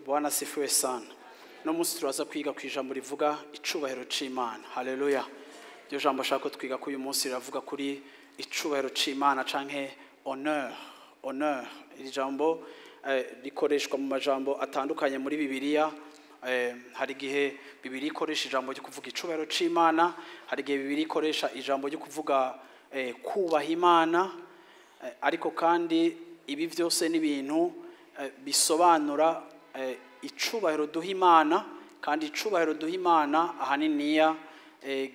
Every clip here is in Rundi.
Bwana asifiwe sana. No munsi turaza kwiga ku ijambo rivuga icubahiro c'Imana. Haleluya. Iryo jambo ashaka ko twiga ku uyu munsi riravuga kuri icubahiro c'Imana canke honneur. Honneur. Iri jambo rikoreshwa mu majambo atandukanye muri Bibiliya. Hari igihe Bibiliya ikoresha ijambo ryo kuvuga icubahiro c'Imana, hari igihe Bibiliya ikoresha ijambo ryo kuvuga kubaha Imana, ariko kandi ibi byose ni ibintu bisobanura icubahiro duha Imana, kandi icubahiro duha Imana ahaniniya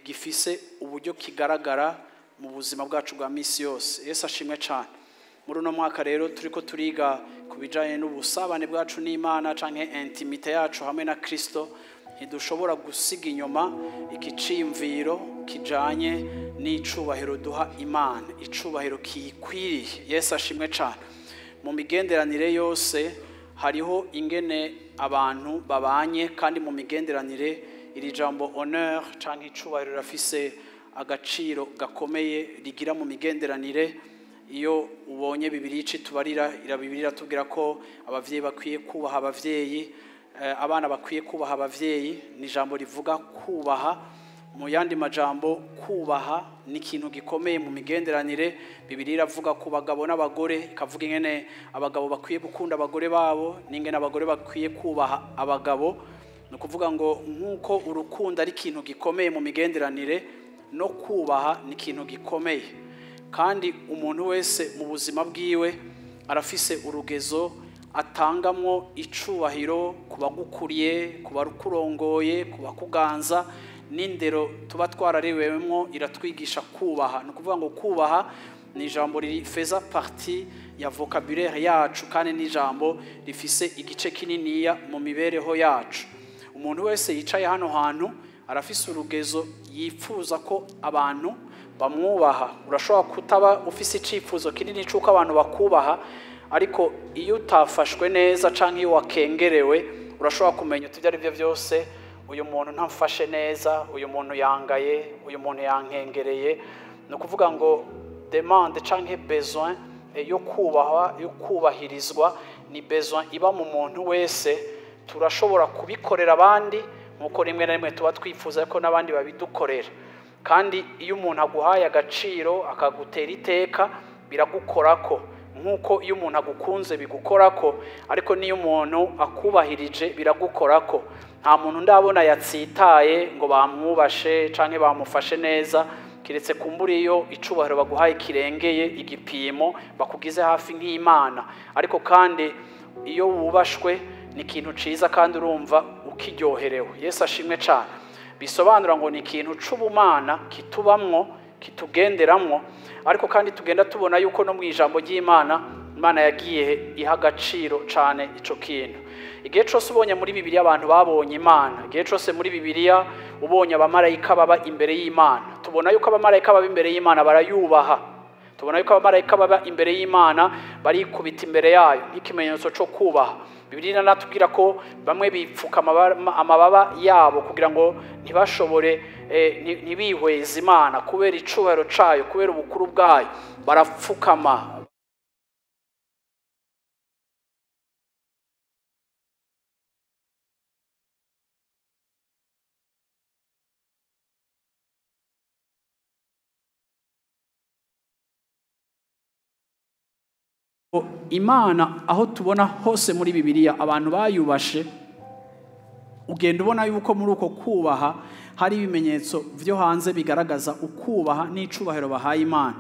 gifise uburyo kigaragara mu buzima bwacu bwa misi yose. Yesu ashimwe cyane. Muri uno mwaka rero turiko turiga ku bijanye n'ubusabane bwacu n'Imana canke intimite yacu hamwe na Kristo. Ntidushobora gusiga inyuma ikiciyumviro kijanye n'icubahiro duha Imana, icubahiro kiyikwiriye. Yesu ashimwe cyane. Mu migenderanire yose hariho ingene abantu babanye, kandi mu migenderanire iri jambo honneur canke icubahiro rirafise agaciro gakomeye rigira mu migenderanire. Iyo ubonye Bibiliya icitubarira, Bibiliya iratubwira ko abavyeyi bakwiye kubaha abavyeyi, abana bakwiye kubaha abavyeyi. Ni ijambo rivuga kubaha. Mu yandi majambo, kubaha ni ikintu gikomeye mu migenderanire. Bibiliya iravuga ku bagabo n'abagore, ikavuga ingene abagabo bakwiye gukunda abagore babo n'ingene abagore bakwiye kubaha abagabo. Ni ukuvuga ngo nk'uko urukundo ari ikintu gikomeye mu migenderanire, no kubaha ni ikintu gikomeye. Kandi umuntu wese mu buzima bwiwe arafise urugezo atangamwo icubahiro ku bagukuriye, ku bakurongoye, ku bakuganza. N'indero tuba twararewemwo iratwigisha kubaha. Ni ukuvuga ngo kubaha ni ijambo rifeza partie ya vocabulaire yacu, kandi ni ijambo rifise igice kininiya mu mibereho yacu. Umuntu wese yicaye hano hantu arafise urugezo yifuza ko abantu bamwubaha. Urashobora kutaba ufise icifuzo kinini c'uko abantu bakubaha, ariko iyo utafashwe neza canke iyo wakengerewe, urashobora kumenya uti ibyo ari byo byose uyu muntu ntamfashe neza, uyu muntu yangaye, uyu muntu yankengereye. Ni ukuvuga ngo demande canke besoin yo kubahwa, yo kubahirizwa, ni besoin iba mu muntu wese. Turashobora kubikorera abandi nkuko rimwe na rimwe tuba twifuza ko n'abandi babidukorera. Kandi iyo umuntu aguhaye agaciro akagutera iteka, biragukorako nkuko iyo umuntu agukunze bigukorako, ariko niyo umuntu akubahirije biragukorako. Nta muntu ndabona yatsitaye ngo bamwubashe canke bamufashe neza, kiretse kumbura iyo icubahiro baguhaye kirengeye igipimo, bakugize hafi nk'Imana. Ariko kandi iyo wubashwe ni ikintu ciza kandi urumva ukiryoherewe. Yesu ashimwe cyane. Bisobanura ngo ni ikintu c'ubumana kitubamwo, kitugenderamwo. Ariko kandi tugenda tubona yuko no mu ijambo ry'Imana, Imana yagiye iha agaciro cane ico kintu. Igihe cose ubonye muri Bibiliya abantu babonye Imana, igihe cose muri Bibiliya ubonye abamarayika baba imbere y'Imana, tubona yuko abamarayika baba imbere y'Imana barayubaha. Tubona yuko abamarayika baba imbere y'Imana barikubita imbere yayo nk'ikimenyetso co kubaha. Bibiliya iranatubwira ko bamwe bipfuka amababa yabo kugira ngo ntibashobore ntibihweze Imana kubera icubahiro cayo, kubera ubukuru bwayo, barapfukama. Imana aho tubona hose muri Bibiliya abantu bayubashe, ugenda ubona yuko muri uko kubaha hari ibimenyetso vyo hanze bigaragaza ukubaha n'icubahiro bahaye Imana.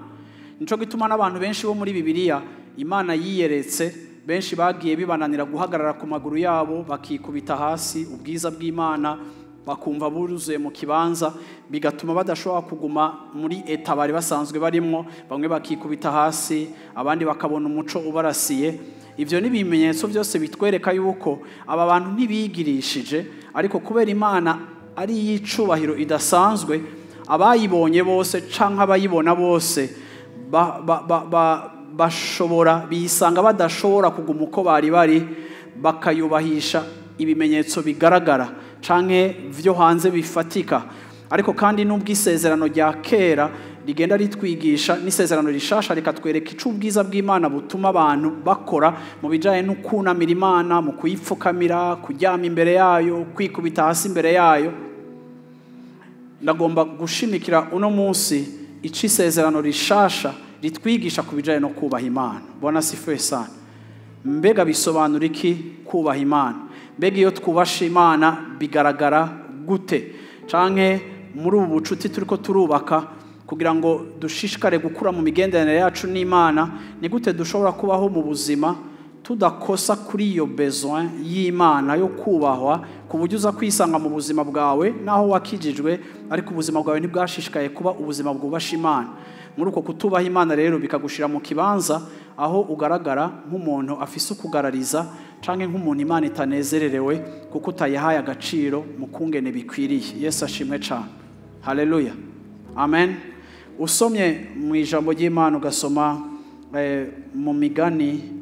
Nico gituma n'abantu benshi bo muri Bibiliya Imana yiyeretse, benshi bagiye bibananira guhagarara ku maguru yabo bakikubita hasi ubwiza bw'Imana, bakumva buruzuye mu kibanza, bigatuma badashobora kuguma muri eta bari basanzwe barimwo. Bamwe bakikubita hasi, abandi bakabona umuco ubarasiye. Ivyo ni ibimenyetso byose bitwereka yuko aba bantu ntibigirishije, ariko kubera Imana ari iy'icubahiro idasanzwe, abayibonye bose canke abayibona bose bashobora bisanga badashobora kuguma uko bari bari, bakayubahisha ibimenyetso bigaragara canke vyo hanze bifatika. Ariko kandi nubwo isezerano rya kera rigenda ritwigisha n'isezerano rishasha rikatwereka ico ubwiza bw'Imana butuma abantu bakora mu bijanye no kunamira Imana, mu kuyipfukamira, kuryama imbere yayo, kwikubita hasi imbere yayo. Ndagomba gushimikira uno munsi ico isezerano rishasha ritwigisha ku bijanye no kubaha Imana. Bwana asifiwe sana. Mbega bisobanura iki kubaha Imana? Mbega iyo twubasha Imana bigaragara gute? Canke muri ubu bucuti turiko turubaka kugira ngo dushishikare gukura mu migenderanire yacu n'Imana, ni gute dushobora kubaho mu buzima tudakosa kuri iyo besoin y'Imana yo kubahwa, ku buryo uza kwisanga mu buzima bwawe naho wakijijwe ariko ubuzima bwawe ntibwashishikaye kuba ubuzima bwubasha Imana. Muri uko kutubaha Imana rero bikagushira mu kibanza aho ugaragara nk'umuntu afise ukugarariza canke nk'umuntu Imana itanezererewe kuko utayihaye agaciro mu kungene bikwiriye. Yesu ashimwe cane. Haleluya. Amen. Usomye mu ijambo ry'Imana ugasoma mu migani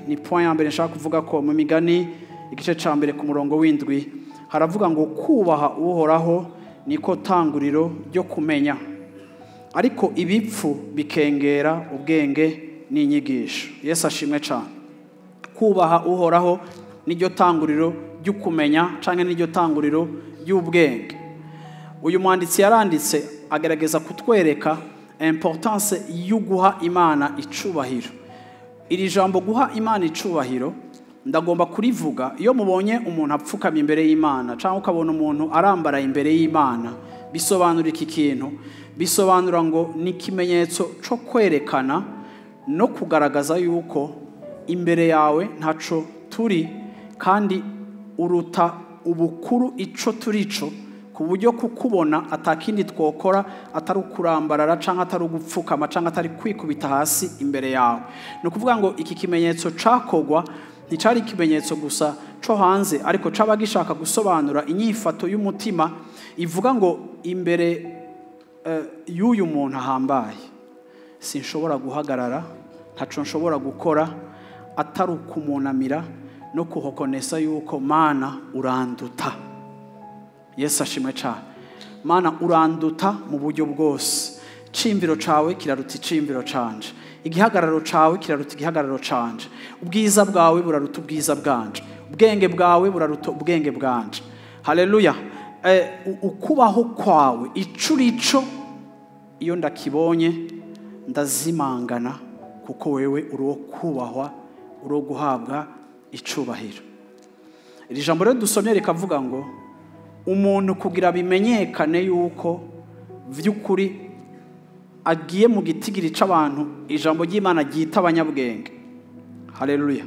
ni point ya mbere nshaka kuvuga ko mu migani igice ca mbere ku murongo w'indwi haravuga ngo kubaha Uhoraho niko tanguriro ryo kumenya, ariko ibipfu bikengera ubwenge n'inyigisho. Yesu ashimwe cane. Kubaha Uhoraho niryo tanguriro ryo kumenya canke niryo tanguriro ry'ubwenge. Uyu mwanditsi yaranditse agerageza kutwereka importance yo guha Imana icubahiro. Iri jambo guha Imana icubahiro ndagomba kurivuga iyo mubonye umuntu apfukamye imbere y'Imana canke ukabona umuntu arambara imbere y'Imana, bisobanura iki kintu? Bisobanura ngo ni ikimenyetso co kwerekana no kugaragaza yuko imbere yawe ntaco turi kandi uruta ubukuru ico turico, ku buryo kukubona atakindi twokora atari ukurambarara canke atari ugupfukama canke atari kwikubita hasi imbere yawe. Ni ukuvuga ngo iki kimenyetso cakogwa nticari ikimenyetso gusa co hanze, ariko caba gishaka gusobanura inyifato y'umutima ivuga ngo imbere y'uyu muntu ahambaye sinshobora guhagarara, ntaco nshobora gukora atari ukumunamira no kuhokonesa yuko Mana uranduta. Yesu ashimwe cane. Mana uranduta mu buryo bwose. Iciyumviro cawe kiraruta iciyumviro canje, igihagararo cawe kiraruta igihagararo canje, ubwiza bwawe buraruta ubwiza bwanje, ubwenge bwawe buraruta ubwenge bwanje. Haleluya. Ukubaho kwawe ico urico iyo ndakibonye ndazimangana, kuko wewe uri uwo kubahwa, uri uwo guhabwa icubahiro. Iri jambo rero dusomye rikavuga ngo umuntu kugira bimenyekane yuko vy'ukuri agiye mu gitigiri c'abantu ijambo ry'Imana ryita abanyabwenge. Haleluya.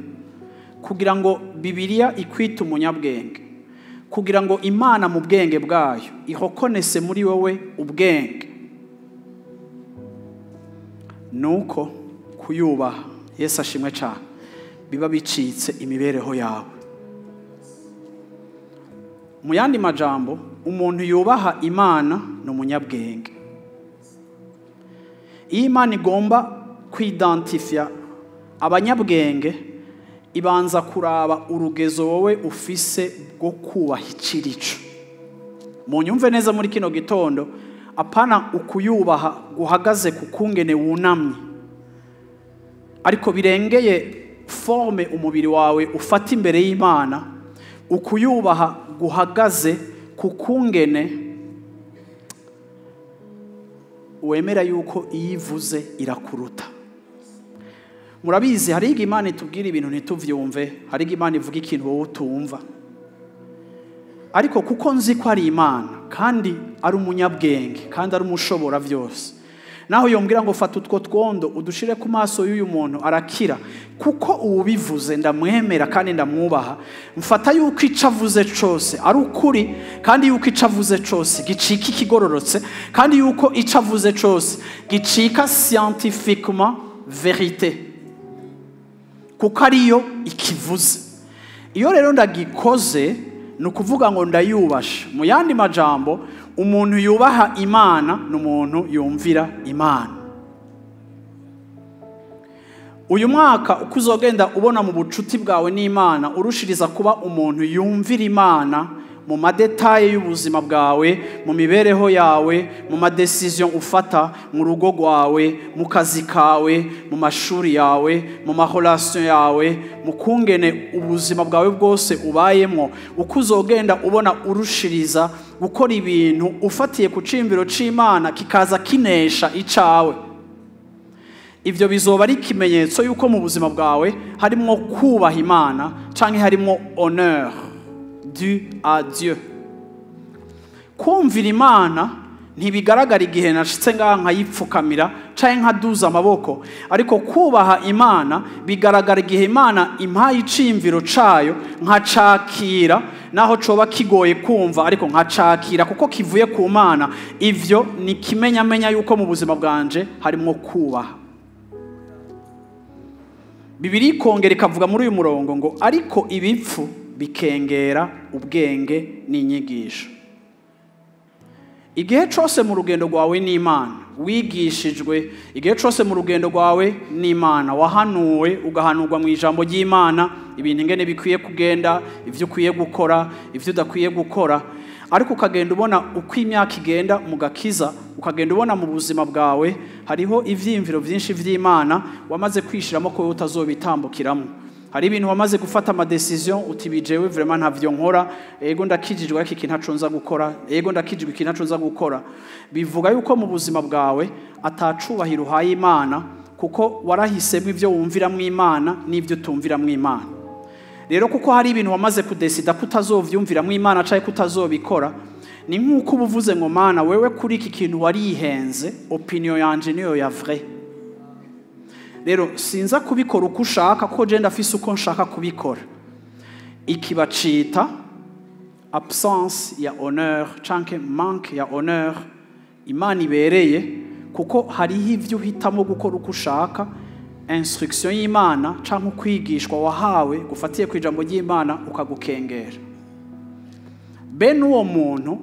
Kugira ngo Bibiliya ikwite umunyabwenge, kugira ngo Imana mu bwenge bwayo ihokonese muri wowe ubwenge, nuko kuyubaha. Yesu ashimwe cane. Biba bicitse imibereho yawe. Mu yandi majambo, umuntu yubaha Imana ni umunyabwenge. Iyo Imana igomba kwidentifya abanyabwenge, ibanza kuraba urugezo wowe ufise rwo kubaha icirico. Munyumve neza muri kino gitondo, apana ukuyubaha guhagaze ku kungene wunamye, ariko birengeye forme umubiri wawe ufata imbere y'Imana. Ukuyubaha guhagaze ku kungene wemera yuko iyivuze irakuruta. Murabizi hari Imana itubwira ibintu ntituvyumve, hari Imana ivuga ikintu wowe utumva, ariko kuko nzi ko ari Imana kandi ari umunyabwenge kandi ari umushobora vyose, naho yombwira ngo fata utwo twondo udushire ku maso y'uyu muntu arakira, kuko ubivuze ndamwemera kandi ndamwubaha, mfata yuko ico avuze cose ari ukuri, kandi yuko ico avuze cose gicika ikigororotse, kandi yuko ico avuze cose gicika scientifiquement vérité, kuko ariyo ikivuze. Iyo rero ndagikoze ni ukuvuga ngo ndayubasha. Mu yandi majambo, umuntu yubaha Imana ni umuntu yumvira Imana. Uyu mwaka uko uzogenda ubona mu bucuti bwawe n'Imana urushiriza kuba umuntu yumvira Imana, mu ma détails y'ubuzima bwawe, mu mibereho yawe, mu ma décisions ufata mu rugo rwawe, mu kazi kawe, mu mashuri yawe, mu ma relations yawe, mu kungene ubuzima bwawe bwose ubayemo. Uko uzogenda ubona urushiriza gukora ibintu ufatiye ku ciyumviro c'Imana kikaza kinesha icawe, ivyo bizoba ari ikimenyetso yuko mu buzima bwawe harimwo kubaha Imana canke harimwo honneur dû à Dieu. Kumvira Imana ntibigaragara igihe nashitse ngaha nkayipfukamira canke nkaduza amaboko, ariko kubaha Imana bigaragara igihe Imana impaye iciyumviro cayo nkacakira, naho coba kigoye kumva, ariko nkacakira kuko kivuye ku Mana. Ivyo ni kimenyamenya yuko mu buzima bwanje harimwo kubaha. Bibiliya ikongera ikavuga muri uyu murongo ngo ariko ibipfu bikengera ubwenge n'inyigisho. Igihe cose mu rugendo rwawe n'Imana wigishijwe, igihe cose mu rugendo rwawe n'Imana wahanuwe, ugahanurwa mu ijambo ry'Imana ibintu ingene bikwiye kugenda, ivyo ukwiye gukora, ivyo udakwiye gukora, ariko ukagenda ubona uko imyaka igenda mu gakiza, ukagenda ubona mu buzima bwawe hariho ivyiyumviro vyinshi vy'Imana wamaze kwishiramo ko wowe utazobitambukiramo. Hari ibintu wamaze gufata ama décisions uti bijewe vraiment ntavyo nkora, ego ndakijijwe ariko iki ntaco nza gukora, ego ndakijijwe iki ntaco nza gukora. Bivuga yuko mu buzima bwawe atacubahiro uhaye Imana, kuko warahisemo ivyo wumviramwo Imana n'ivyo utumviramwo Imana. Rero kuko hari ibintu wamaze kudesida kutazovyumviramwo Imana canke kutazobikora, ni nk'uko uba uvuze ngo Mana wewe kuri iki kintu warihenze, opinion yanje niyo ya vrai. Rero sinza kubikora uko ushaka kuko je ndafise uko nshaka kubikora. Iki bacita absence ya honneur canke manque ya honneur Imana ibereye, kuko hariho ivyo uhitamo gukora uko ushaka, instruction y'Imana canke ukwigishwa wahawe gufatiye ku ijambo ry'Imana ukagukengera. Bene uwo muntu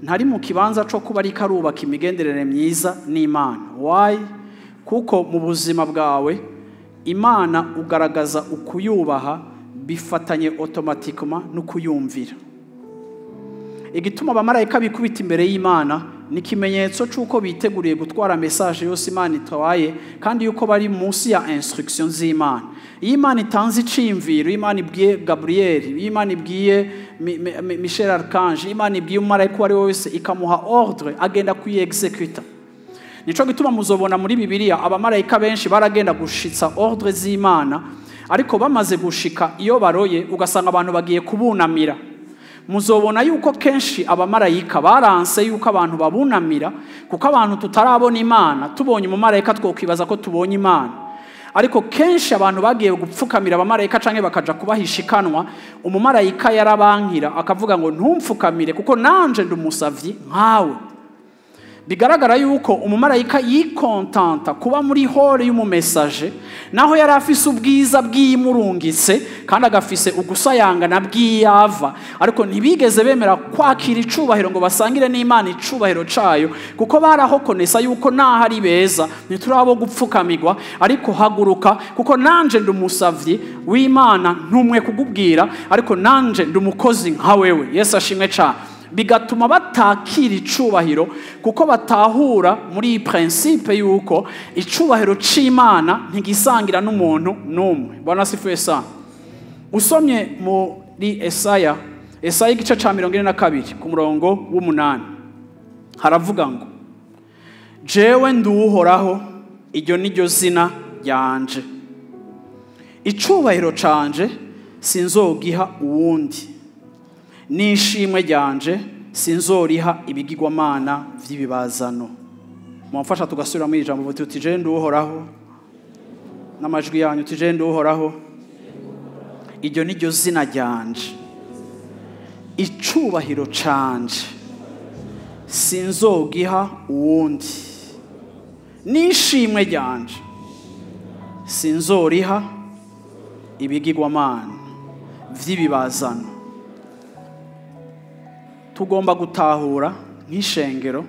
ntari mu kibanza co kuba ariko arubaka imigenderanire myiza n'Imana. Why? Kuko mu buzima bwawe Imana ugaragaza ukuyubaha bifatanye automatiquement no kuyumvira. Igituma abamarayika bikubita imbere y'Imana ni ikimenyetso c'uko biteguriye gutwara message yose Imana itwaye, kandi yuko bari munsi ya instruction z'Imana. Iyo Imana itanze iciyumviro, iyo Imana ibwiye Gabriel, iyo Imana ibwiye Michel Archange, iyo Imana ibwiye umumarayika uwo ari we wese ikamuha ordre, agenda kuyiexecuta. Nico gituma muzobona muri Bibiliya abamarayika benshi baragenda gushitsa ordre z'Imana, ariko bamaze gushika iyo baroye ugasanga abantu bagiye kubunamira. Muzobona yuko kenshi abamarayika baranse yuko abantu babunamira, kuko abantu tutarabona Imana, tubonye umumarayika twokwibaza ko tubonye Imana. Ariko kenshi abantu bagiye gupfukamira abamarayika canke bakaja kubahishikanwa, umumarayika yarabankira akavuga ngo ntumpfukamire kuko nanje ndi umusavyi nkawe. Bigaragara yuko umumarayika yikontanta kuba muri hall y'umu messager, naho yari afise ubwiza bw'imurungitse kandi agafise ugusayangana bw'iyava, ariko ntibigeze bemera kwakira icubahiro ngo basangire n'Imana icubahiro cayo, kuko barahokonesa yuko naho ari beza ntiturabo gupfukamirwa, ariko haguruka kuko nanje ndi umusavyi w'Imana ntumwe kugubwira, ariko nanje ndi umukozi nka wewe. Yesu ashimwe cane. Bigatuma batakira icubahiro kuko batahura muri iyi principe yuko icubahiro c'Imana ntigisangira n'umuntu n'umwe. Bwana asifiwe sana. Usomye muri Esaya, Esaya igice ca 42 ku murongo w'8, haravuga ngo jewe nduhoraho, iryo niryo zina ryanje, icubahiro canje sinzogiha uwundi, n'ishimwe ryanje sinzoriha ibigirwamana vy'ibibazano. Mwamfasha tugasubira mu ijambo vuti uti je nduhoraho, n'amajwi yanyu uti je nduhoraho, iryo niryo zina ryanje, icubahiro canje sinzogiha uwundi, n'ishimwe ryanje sinzoriha ibigirwamana vy'ibibazano. Tugomba gutahura nk'ishengero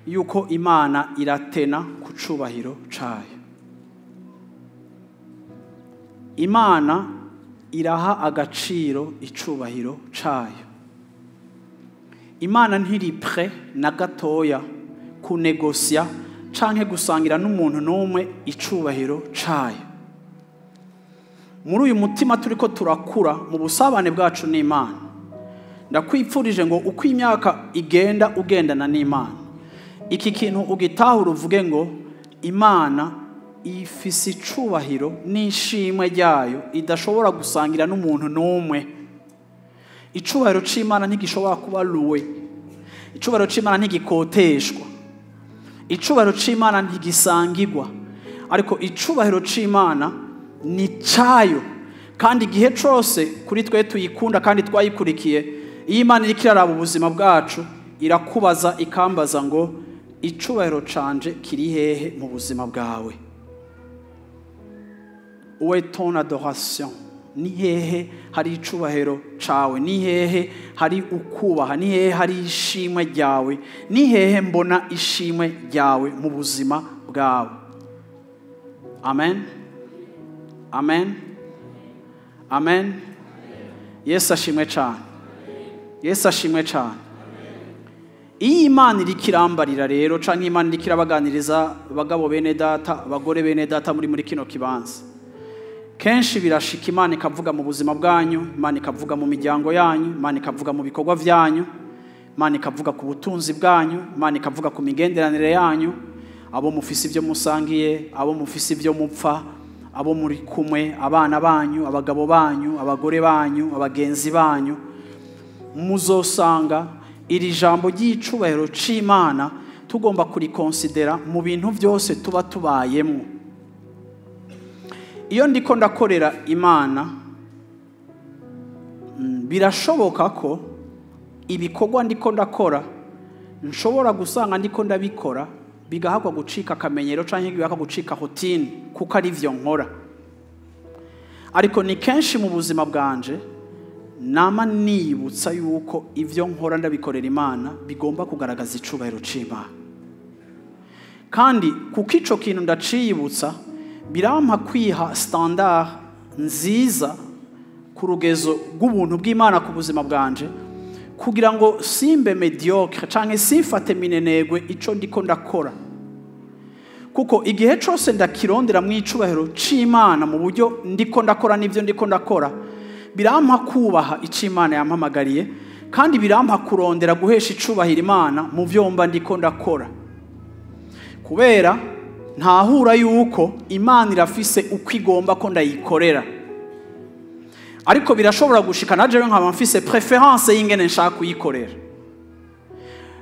yuko Imana iratena ku cubahiro cayo. Imana iraha agaciro icubahiro cayo. Imana ntiri prêt na gatoya kunegosia canke gusangira n'umuntu n'umwe icubahiro cayo. Muri uyu mutima turiko turakura mu busabane bwacu n'Imana, ndakwipfurije ngo uko imyaka igenda ugendana n'Imana, iki kintu ugitahura uvuge ngo Imana ifise icubahiro n'ishimwe ryayo idashobora gusangira n'umuntu n'umwe. Icubahiro c'Imana ntigishobora kuba loué, icubahiro c'Imana ntigikoteshwa, icubahiro c'Imana ntigisangirwa, ariko icubahiro c'Imana ni cayo. Kandi igihe cose kuri twe tuyikunda kandi twayikurikiye, iyo Imana iriko iraraba ubuzima bwacu irakubaza ikambaza ngo icubahiro canje kiri hehe mu buzima bwawe? Où est ton adoration? Ni hehe hari icubahiro cawe? Ni hehe hari ukubaha? Ni hehe hari ishimwe ryawe? Ni hehe mbona ishimwe ryawe mu buzima bwawe? Amen. Amen. Amen. Yesu ashimwe cyane. Yesu ashimwe cyane. Iyi Imana iriko irambarira rero, canke Imana iriko irabaganiriza abagabo bene data, abagore bene data muri kino kibanza, kenshi birashika Imana ikavuga mu buzima bwanyu, Imana ikavuga mu miryango yanyu, Imana ikavuga mu bikorwa vyanyu, Imana ikavuga ku butunzi bwanyu, Imana ikavuga ku migenderanire yanyu, abo mufise ivyo musangiye, abo mufise ivyo mupfa, abo muri kumwe, abana banyu, abagabo banyu, abagore banyu, abagenzi banyu. Muzosanga iri jambo ry'icubahiro c'Imana tugomba kurikonsidera mu bintu byose tuba tubayemo. Iyo ndiko ndakorera Imana, birashoboka ko ibikorwa ndiko ndakora nshobora gusanga ndiko ndabikora bigahakwa gucika akamenyero canke bigahakwa gucika routine, kuko ari vyo nkora. Ariko ni kenshi mu buzima bwanje nama nibutsa yuko ivyo nkora ndabikorera Imana bigomba kugaragaza icubahiro c'Imana. Kandi kuko ico kintu ndaciyibutsa birampa kwiha standard nziza ku rugezo rw'ubuntu bw'Imana ku buzima bwanje, kugira ngo simbe mediocre canke simfate minenegwe ico ndiko ndakora. Kuko igihe cose ndakirondera mu icubahiro c'Imana mu buryo ndiko ndakora n'ivyo ndiko ndakora, birampa kubaha ico Imana yampamagariye, kandi birampa kurondera guhesha icubahiro Imana mu vyo mba ndiko ndakora. Kubera ntahura yuko Imana irafise uko igomba ko ndayikorera, ariko birashobora gushika na jewe nkaba mfise preference y'ingene nshaka kuyikorera.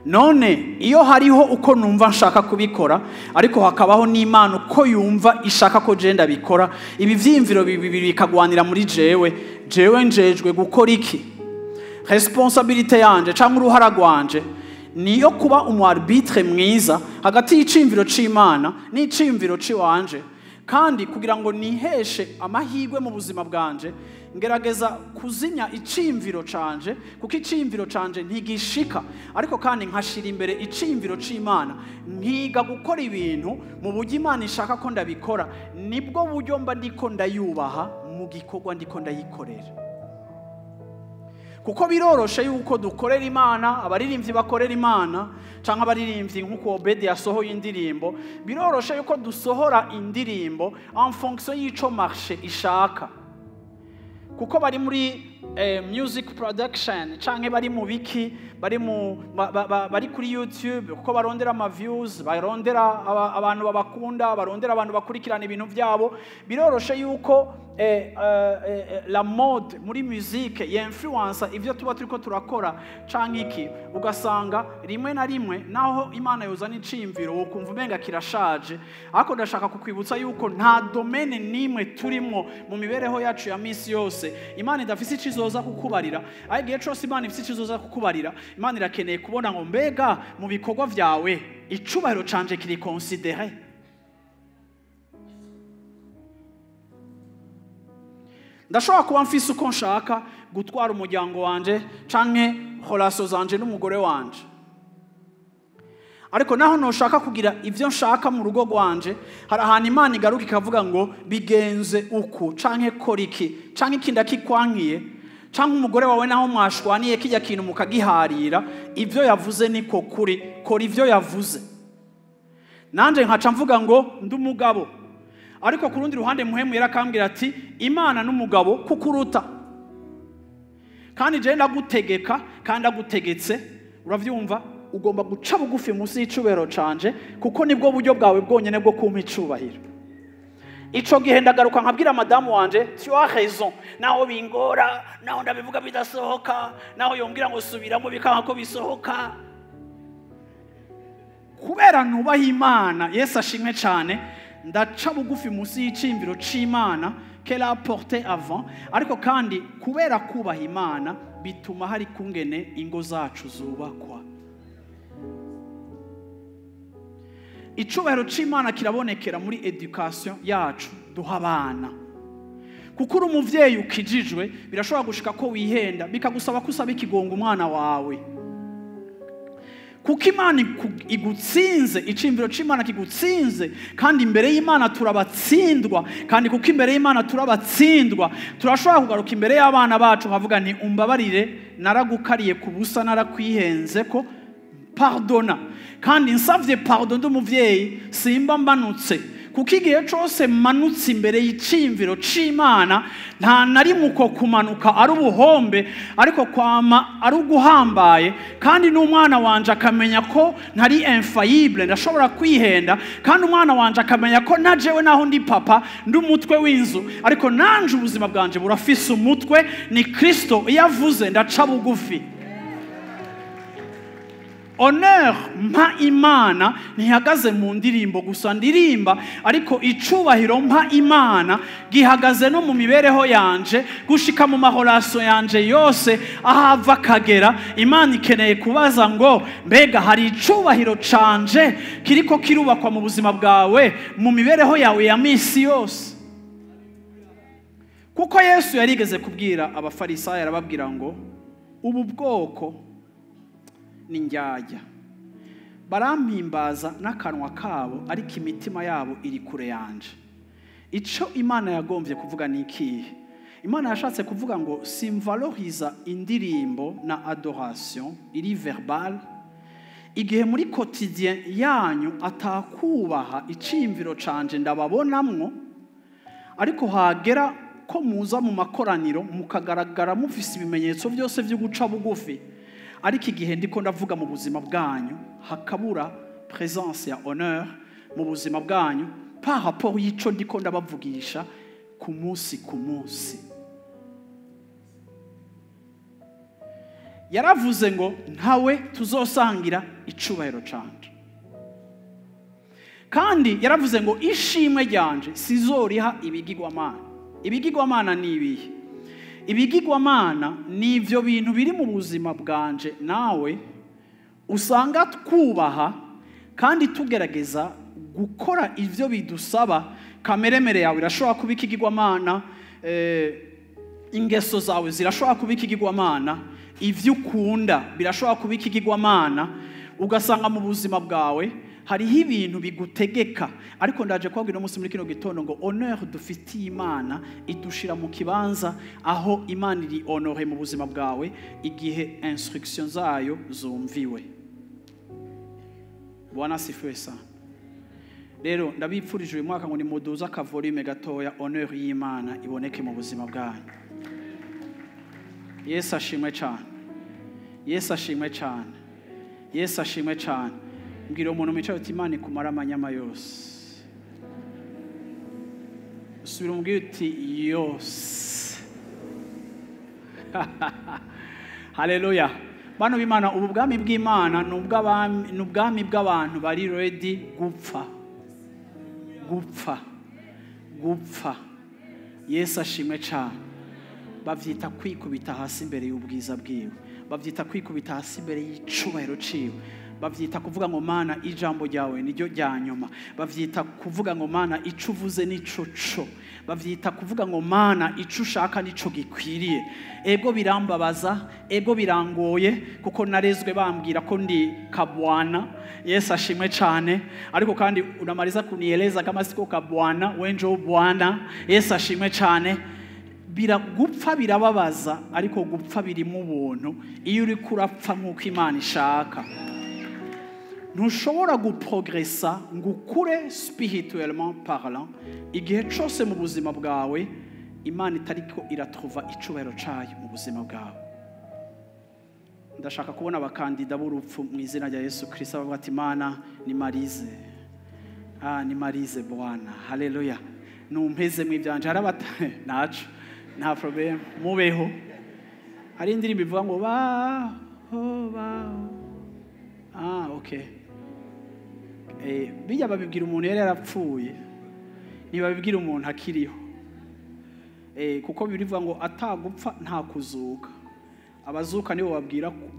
None iyo hariho uko numva nshaka kubikora, ariko hakabaho n'Imana uko yumva ishaka ko je ndabikora, ibi vyimviro bibiri bikagwanira muri jewe, jewe njejwe gukora iki? Responsabilité yanje canke uruhara rwanje niyo kuba umu arbitre mwiza hagati y'icimviro c'Imana n'icimviro ciwanje. Kandi kugira ngo niheshe amahirwe mu buzima bwanje, ngerageza kuzimya icimviro canje, kuko icimviro canje ntigishika, ariko kandi nkashira imbere icimviro c'Imana, nkiga gukora ibintu mu buryo Imana ishaka ko ndabikora. Nibwo buryo mba ndiko ndayubaha mu gikorwa ndiko ndayikorera. Kuko biroroshe yuko dukorera Imana, abaririmbyi bakorera Imana canke abaririmbyi nkuko Obedi yasohoye indirimbo, biroroshe yuko dusohora indirimbo en fonction y'ico marché ishaka. Kuko bari muri music production canke bari mu biki, bari mu bari kuri YouTube, kuko barondera ama views, barondera abantu babakunda, barondera abantu bakurikirana ibintu byabo. Biroroshe yuko la mode muri musique y'influence ivyo tuba turiko turakora canke iki, ugasanga rimwe na rimwe naho Imana yozana icimviro wokumva umenga kirashaje. Ariko ndashaka kukwibutsa yuko nta domaine nimwe turimo mu mibereho yacu ya misi yose Imana idafise ikizoza kukubarira. Ariko igihe cose Imana ifise ikizoza kukubarira, Imana irakeneye kubona ngo mbega mu bikorwa vyawe icubahiro canje kiri considéré. Ndashobora kuba mfise uko nshaka gutwara umuryango wanje canke relation zanje n'umugore wanje, ariko naho noshaka kugira ivyo nshaka mu rugo rwanje, hari ahantu Imana igaruka ikavuga ngo bigenze uku canke kora iki canke iki ndakikwankiye. Canke umugore wawe naho mwashwaniye kijya kintu mukagiharira, ivyo yavuze niko kuri, kora ivyo yavuze. Nanje nkaca mvuga ngo ndi umugabo, ariko ku rundi ruhande Muhemu yarakambwira ati Imana n'umugabo kukuruta, kandi je ndagutegeka kandi agutegetse, uravyumva, ugomba guca bugufi munsi y'icubahiro canje, kuko nibwo buryo bwawe bwonyene bwo kumpa icubahiro. Ico gihe ndagaruka nkabwira madamu wanje, tu as raison, naho bingora, naho ndabivuga bidasohoka, naho yombwira ngo subiramo bikanka ko bisohoka, kubera nubaha Imana. Yesu ashimwe cyane. Ndaca bugufi munsi y'iciyumviro c'Imana qu'elle a porté avant, ariko kandi kubera kubaha Imana bituma hari kungene ingo zacu zubakwa. Icubahiro c'Imana kirabonekera muri education yacu duha abana, kuko uri umuvyeyi ukijijwe birashobora gushika ko wihenda bikagusaba ko usaba ikigongo umwana wawe, kuko Imana igutsinze, iciyumviro c'Imana kigutsinze, kandi imbere y'Imana turabatsindwa, kandi kuko imbere y'Imana turabatsindwa turashobora kugaruka imbere y'abana bacu nkavuga nti umbabarire, naragukariye ku busa, narakwihenze ko pardona. Kandi nsavye pardon ndi umuvyeyi simba mbanutse, kuko igihe cose manutse imbere y'iciyumviro c'Imana nta na rimwe uko kumanuka ari ubuhombe, ariko kwama ari uguhambaye. Kandi n'umwana wanje akamenya ko ntari infaillible, ndashobora kwihenda, kandi umwana wanje akamenya ko na jewe naho ndi papa ndi umutwe w'inzu, ariko nanje ubuzima bwanje burafise umutwe, ni Kristo. Iyo avuze ndaca bugufi. Honneur mpa Imana ntihagaze mu ndirimbo gusa ndirimba, ariko icubahiro mpa Imana gihagaze no mu mibereho yanje, gushika mu mahoraso yanje yose ahava kagera. Imana ikeneye kubaza ngo mbega hari icubahiro canje kiriko kirubakwa mu buzima bwawe, mu mibereho yawe ya misi yose. Kuko Yesu yarigeze kubwira abafarisayo, arababwira ngo ubu bwoko ni njyajya, barampimbaza n'akanwa kabo, ariko imitima yabo iri kure yanje. Ico Imana yagombye kuvuga ni ikihe? Imana yashatse kuvuga ngo simvaloriza indirimbo na adoration iri verbal, igihe muri quotidien yanyu atakubaha iciyumviro canje ndababonamwo, ariko hagera ko muza mu makoraniro mukagaragara mufise ibimenyetso byose byo guca bugufi, ariko igihe ndiko ndavuga mu buzima bwanyu hakabura présence ya honneur mu buzima bwanyu par rapport y'ico ndiko ndabavugisha ku munsi ku munsi. Yaravuze ngo ntawe tuzosangira icubahiro canje, kandi yaravuze ngo ishimwe ryanje sizoriha ibigirwamana. Ibigirwamana ni ibihe? Ibigirwamana ni ivyo bintu biri mu buzima bwanje nawe usanga twubaha kandi tugerageza gukora ivyo bidusaba. Kameremere yawe irashobora kuba ikigirwamana, ingeso zawe zirashobora kuba ikigirwamana, ivyo ukunda birashobora kuba ikigirwamana. Ugasanga mu buzima bwawe hariho ibintu bigutegeka. Ariko ndaje kubabwira umunsi muri kino gitondo ngo honneur dufitiye Imana idushira mu kibanza aho Imana iri honore mu buzima bwawe igihe instruction zayo zumviwe. Bwana asifiwe sana. Rero ndabipfurije uyu mwaka ngo nimuduze akavolume gatoya, honneur y'Imana iboneke mu buzima bwanyu. Yesu ashimwe cyane. Yesu ashimwe cyane. Yesu ashimwe cyane. Mbwira umuntu mwicaye uti Imana ikumara amanyama yose. Usubira umubwire uti yose. Haleluya. Bano b'Imana, ubu bwami bw'Imana ni ubwami bw'abantu bari ready gupfa. Gupfa. Gupfa. Yesu ashimwe cyane. Bavyita kwikubita hasi imbere y'ubwiza bwiwe, bavyita kwikubita hasi imbere y'icubahiro ciwe, bavyita kuvuga ngo Mana ijambo ryawe niryo rya nyuma, bavyita kuvuga ngo Mana ico uvuze nico co, bavyita kuvuga ngo Mana ico ushaka nico gikwiriye. Ego birambabaza, ego birangoye, kuko narezwe bambwira ko ndi kabwana. Yesu ashimwe cyane. Ariko kandi unamaliza kunieleza kama siko kabwana, wenjo bwana. Yesu ashimwe cyane. Gupfa birababaza, ariko gupfa birimo ubuntu iyo uri kurapfa nk'uko Imana ishaka. Ntushobora guprogressa ngo ukure spirituellement parlant igihe cose mu buzima bwawe Imana itariko iratruva icubahiro cayo mu buzima bwawe. Ndashaka kubona abakandida b'urupfu mu izina rya Yesu Kristo bavuga ati Imana ni marize, ni marize Bwana, haleluya, numpeze mu ibyanje. Harabata naco nta problem, mubeho. Hari indirimbo ivuga ngo baho baho, okay. Bijya babibwira umuntu yari yarapfuye, ntibabibwira umuntu akiriho. Kuko birivuga ngo atagupfa nta kuzuka. Abazuka nibo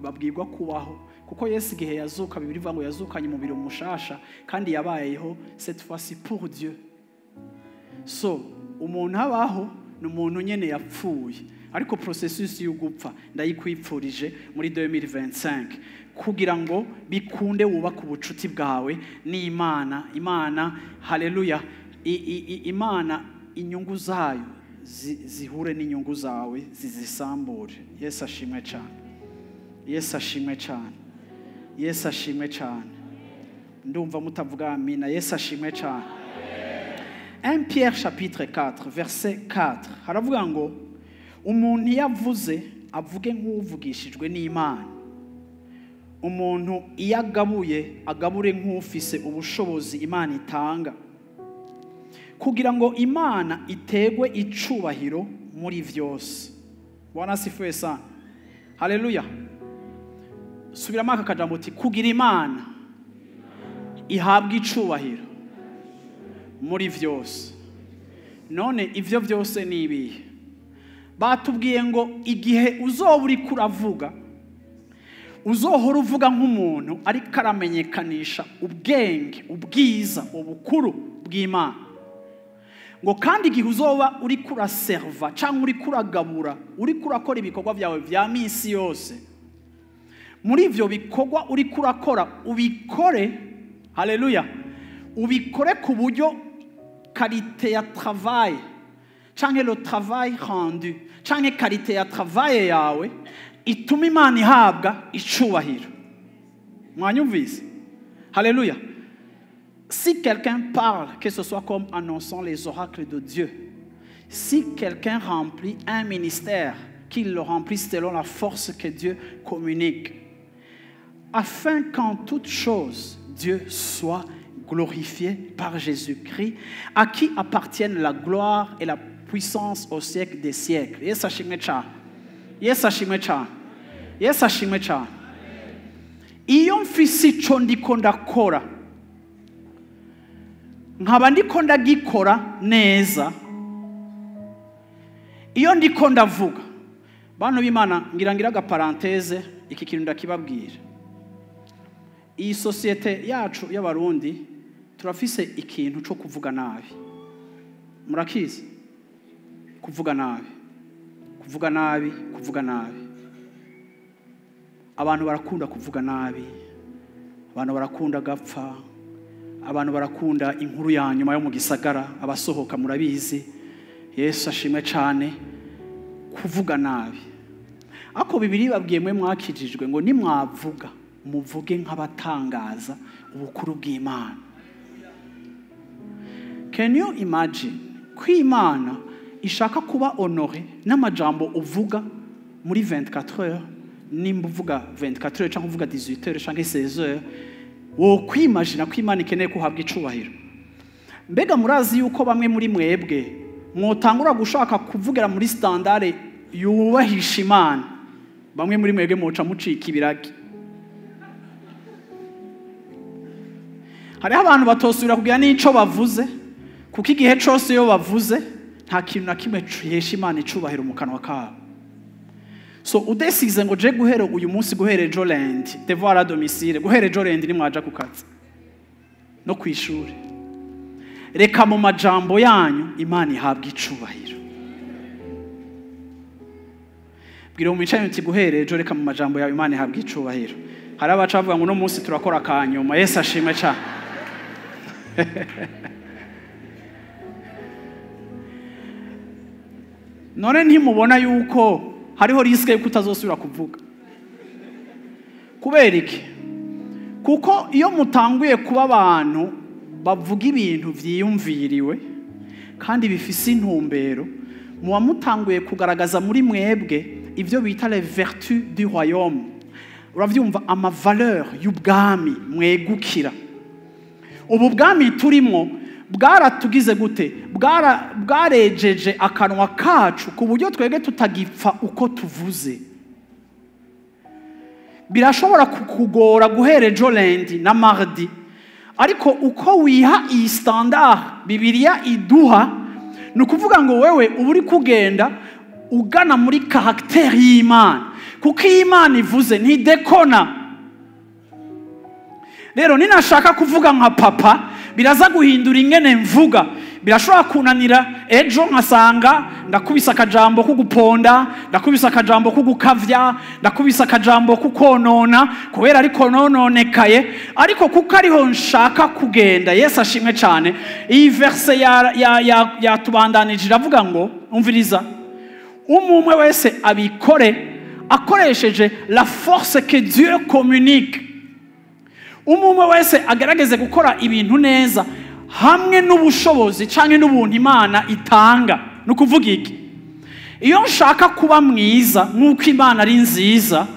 babwirwa kubaho, kuko Yesu igihe yazuka birivuga ngo yazukanye umubiri mushasha kandi yabayeho cette fois-ci pour Dieu. So umuntu abaho ni umuntu nyene yapfuye, ariko processus y'ugupfa ndayikwipfurije muri 2025 kugira ngo bikunde wubake ubucuti bwawe n'Imana. Imana, haleluya, Imana inyungu zayo zihure n'inyungu zawe zizisambure. Yesu ashimwe cyane, Yesu ashimwe cyane, Yesu ashimwe cyane. Ndumva mutavuga amina. Yesu ashimwe cyane. 1 Pierre chapitre 4 verset 4 haravuga ngo umuntu yavuze avuge nk'uvugishijwe n'Imana, umuntu iyo agabuye agabure nk'ufise ubushobozi Imana itanga, kugira ngo Imana itegwe icubahiro muri vyose. Bwana asifiwe sana, haleluya. Subiramo aka kajambo uti kugira Imana ihabwe icubahiro muri vyose. None ivyo vyose ni ibihe? Batubwiye ngo igihe uzoba uriko uravuga, uzohora uvuga nk'umuntu ariko aramenyekanisha ubwenge, ubwiza, ubukuru bw'Imana. Ngo kandi igihe uzoba uriko uraserva cyangwa uriko uragabura, uriko urakora ibikorwa byawe vya misi yose, muri ivyo bikorwa uriko urakora ubikore, haleluya, ubikore ku buryo qualité ya travail canke le travail rendu canke qualité ya travail yawe ituma Imana ihabwa icubahiro. Mwanyumvise? Haleluya. Si quelqu'un parle, que ce soit comme annonçant les oracles de Dieu, si quelqu'un remplit un ministère, qu'il le remplisse selon la force que Dieu communique, afin qu'en toute chose Dieu soit glorifié par Jésus-Christ, à qui appartiennent la gloire et la puissance au siècle des siècles. Yesu ashimwe cyane, Yesu ashimwe cyane, Yesu ashimwe cyane. Iyo mfise ico ndiko ndakora, nkaba ndiko ndagikora neza, iyo ndiko ndavuga, bantu b'Imana, ngira agaparenthèse, iki kintu ndakibabwira. Iyi société yacu y'Abarundi turafise ikintu cyo kuvuga nabi. Murakizi? Kuvuga nabi, kuvuga nabi, kuvuga nabi. Abantu barakunda kuvuga nabi, abantu barakunda gapfa, abantu barakunda inkuru ya nyuma yo mu gisagara, abasohoka murabizi. Yesu ashimwe cyane. Kuvuga nabi. Ako Bibiliya ibabwiye mwe mwakijijwe ngo nimwavuga muvuge nk'abatangaza ubukuru bw'Imana. Can you imagine ko Imana ishaka kuba honoré n'amajambo uvuga muri 24 heures, nimba uvuga 24 heures cyangwa uvuga 18 heures cyangwa 16 heures, wo kwimagina ko Imana ikeneye kuhabwa icubahiro? Mbega murazi yuko bamwe muri mwebwe mwotangura gushaka kuvugira muri standard yubahisha Imana, bamwe muri mwebwe mwoca mucika ibiragi. Hariho abantu batosubira kugira n'ico bavuze, kuko igihe cose iyo bavuze nta kintu na kimwe gihesha Imana icubahiro mu kanwa kabo. So udesize ngo je guhera uyu munsi, guhera ejo lundi, devoir à domicile, guhera ejo lundi nimwaja ku kazi no kwishuri, reka mu majambo yanyu Imana ihabwe icubahiro. Bwira umwicaye uti guhera ejo reka mu majambo yawe Imana ihabwe icubahiro. Hari abaca bavuga ngo uno munsi turakora akanyuma. Yesu ashimwe cyane. None ntimubona yuko hariho risque yuko utazosubira kuvuga. Kubera iki? Kuko iyo mutanguye kuba abantu bavuga ibintu vyiyumviriwe kandi bifise intumbero, muba mutanguye kugaragaza muri mwebwe ivyo bita les vertus du royaume. Uravyumva, ama valeur y'ubwami mwegukira. Ubu bwami turimo bwaratugize gute? Bwarejeje akanwa kacu ku buryo twebwe tutagipfa uko tuvuze. Birashobora kukugora guhera ejo lundi na mardi, ariko uko wiha iyi standard Bibiliya iduha, ni ukuvuga ngo wewe uba uri kugenda ugana muri caractère y'Imana, kuko iyo Imana ivuze ntidekona. Rero ninashaka kuvuga nka papa, biraza guhindura ingene mvuga. Birashobora kunanira ejo nkasanga ndakubise akajambo kuguponda, ndakubise akajambo kugukavya, ndakubise akajambo kukonona, kubera ariko nononekaye, ariko kuko ariho nshaka kugenda. Yesu ashimwe cyane. Iyi verse yatubandanije iravuga ngo umviriza, umwe wese abikore akoresheje la force que Dieu communique. Umwe wese agerageze gukora ibintu neza hamwe n'ubushobozi canke n'ubuntu Imana itanga. Ni ukuvuga iki? Iyo nshaka kuba mwiza nk'uko Imana ari nziza,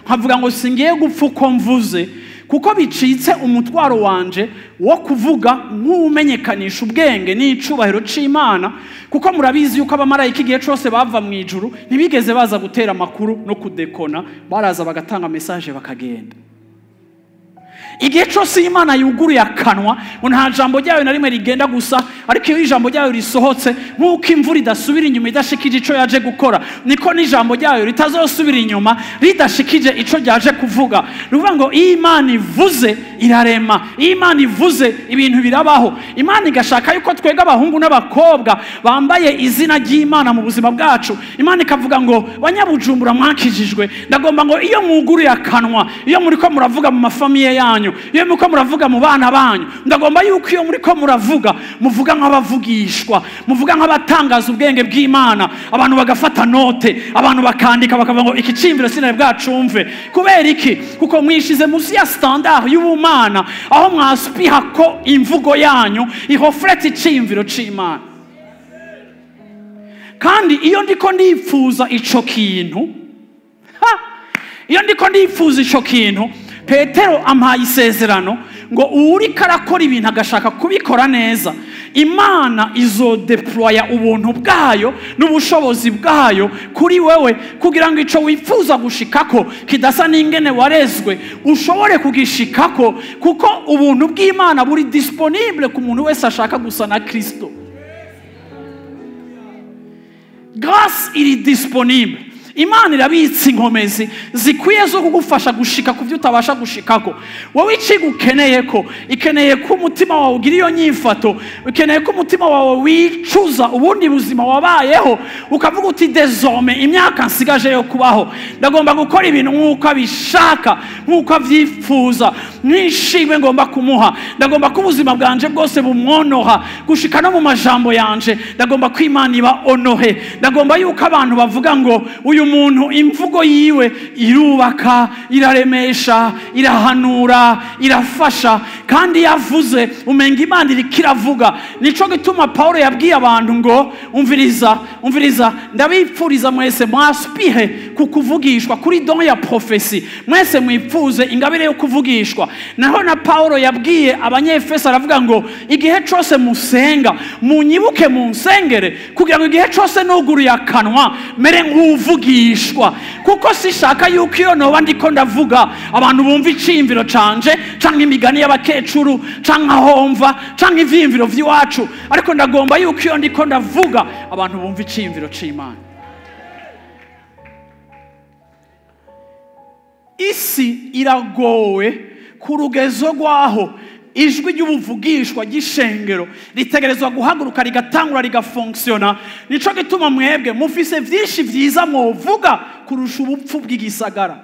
nkavuga ngo singiye gupfa uko mvuze, kuko bicitse umutwaro wanje wo kuvuga nk'umenyekanisha ubwenge n'icubahiro c'Imana, kuko murabizi yuko abamarayika igihe cose bava mu ijuru ntibigeze baza gutera amakuru no kudekona, baraza bagatanga message bakagenda. Igihe cose Imana yuguruye akanwa, ngo nta jambo ryayo na rimwe rigenda gusa, ariko iyo ijambo ryayo risohotse, nk'uko imvura idasubira inyuma idashikije ico yaje gukora, niko n'ijambo ryayo ritazosubira inyuma ridashikije ico ryaje kuvuga. Ni ukuvuga ngo iyo Imana ivuze irarema, iyo Imana ivuze ibintu birabaho. Imana igashaka yuko twebwe abahungu n'abakobwa bambaye izina ry'Imana mu buzima bwacu, Imana ikavuga ngo banyabujumbura mwakijijwe, ndagomba ngo iyo mwuguruye akanwa, iyo muriko muravuga mu mafamiye yanyu, iyo muriko muravuga mu bana banyu, ndagomba yuko iyo muriko muravuga muvuga nk'abavugishwa, muvuga nk'abatangaza ubwenge bw'Imana, abantu bagafata note, abantu bakandika bakavuga ngo iki cimviro sinari bwacumve. Kubera iki? Kuko mwishize munsi ya standard y'ubumana, aho mwaspiha ko imvugo yanyu ihofrete icimviro c'Imana. Kandi iyo ndiko ndipfuza ico kintu, iyo ndiko ndipfuza ico kintu, Petero ampaye isezerano ngo uwuriko arakora ibintu agashaka kubikora neza, Imana izodeploya ubuntu bwayo n'ubushobozi bwayo kuri wewe, kugira ngo ico wifuza gushikako kidasa n'ingene warezwe ushobore kugishikako, kuko ubuntu bw'Imana buri disponible ku muntu wese ashaka gusa na Kristo. Grâce iri disponible. Imana irabitse inkomezi zikwiye zo kugufasha gushika ku byo utabasha gushikako. Wowe icigukeneye ko ikeneye ko umutima wawe ugira iyo nyifato, ukeneye ko umutima wawe wicuza ubundi buzima wabayeho, ukavuga uti désormais imyaka nsigaje yo kubaho ndagomba gukora ibintu nk'uko abishaka, nk'uko avyifuza, nishimwe ngomba kumuha, ndagomba ko ubuzima bwanje bwose bumwonoha gushika no mu majambo yanje, ndagomba ko Imana iba honorée, ndagomba yuko abantu bavuga ngo uyu muntu imvugo yiwe irubaka, iraremesha, irahanura, irafasha, kandi yavuze umenga Imana iriko iravuga. Nico gituma Paulo yabwiye abantu ngo umviriza, umviriza, ndabipfuriza mwese mwaspire ku kuvugishwa kuri don ya prophétie, mwese mwipfuze ingabire yo kuvugishwa. Naho na Paulo yabwiye Abanyefeso aravuga ngo igihe cose musenga munyibuke munsengere, kugira ngo igihe cose nuguruye akanwa mere nk'uvugishwa, kuko sishaka yuko iyo noba ndiko ndavuga abantu bumva iciyumviro canje canke imigani y'abakecuru canke ahomva canke ivyiyumviro vy'iwacu, ariko ndagomba yuko iyo ndiko ndavuga abantu bumva iciyumviro c'Imana. Isi iragowe ku rugezo rwaho ijwi ry'ubuvugishwa ry'ishengero ritegerezwa guhaguruka rigatangura rigafonctiona. Nico gituma mwebwe mufise vyinshi vyiza mwovuga kurusha ubupfu bw'igisagara.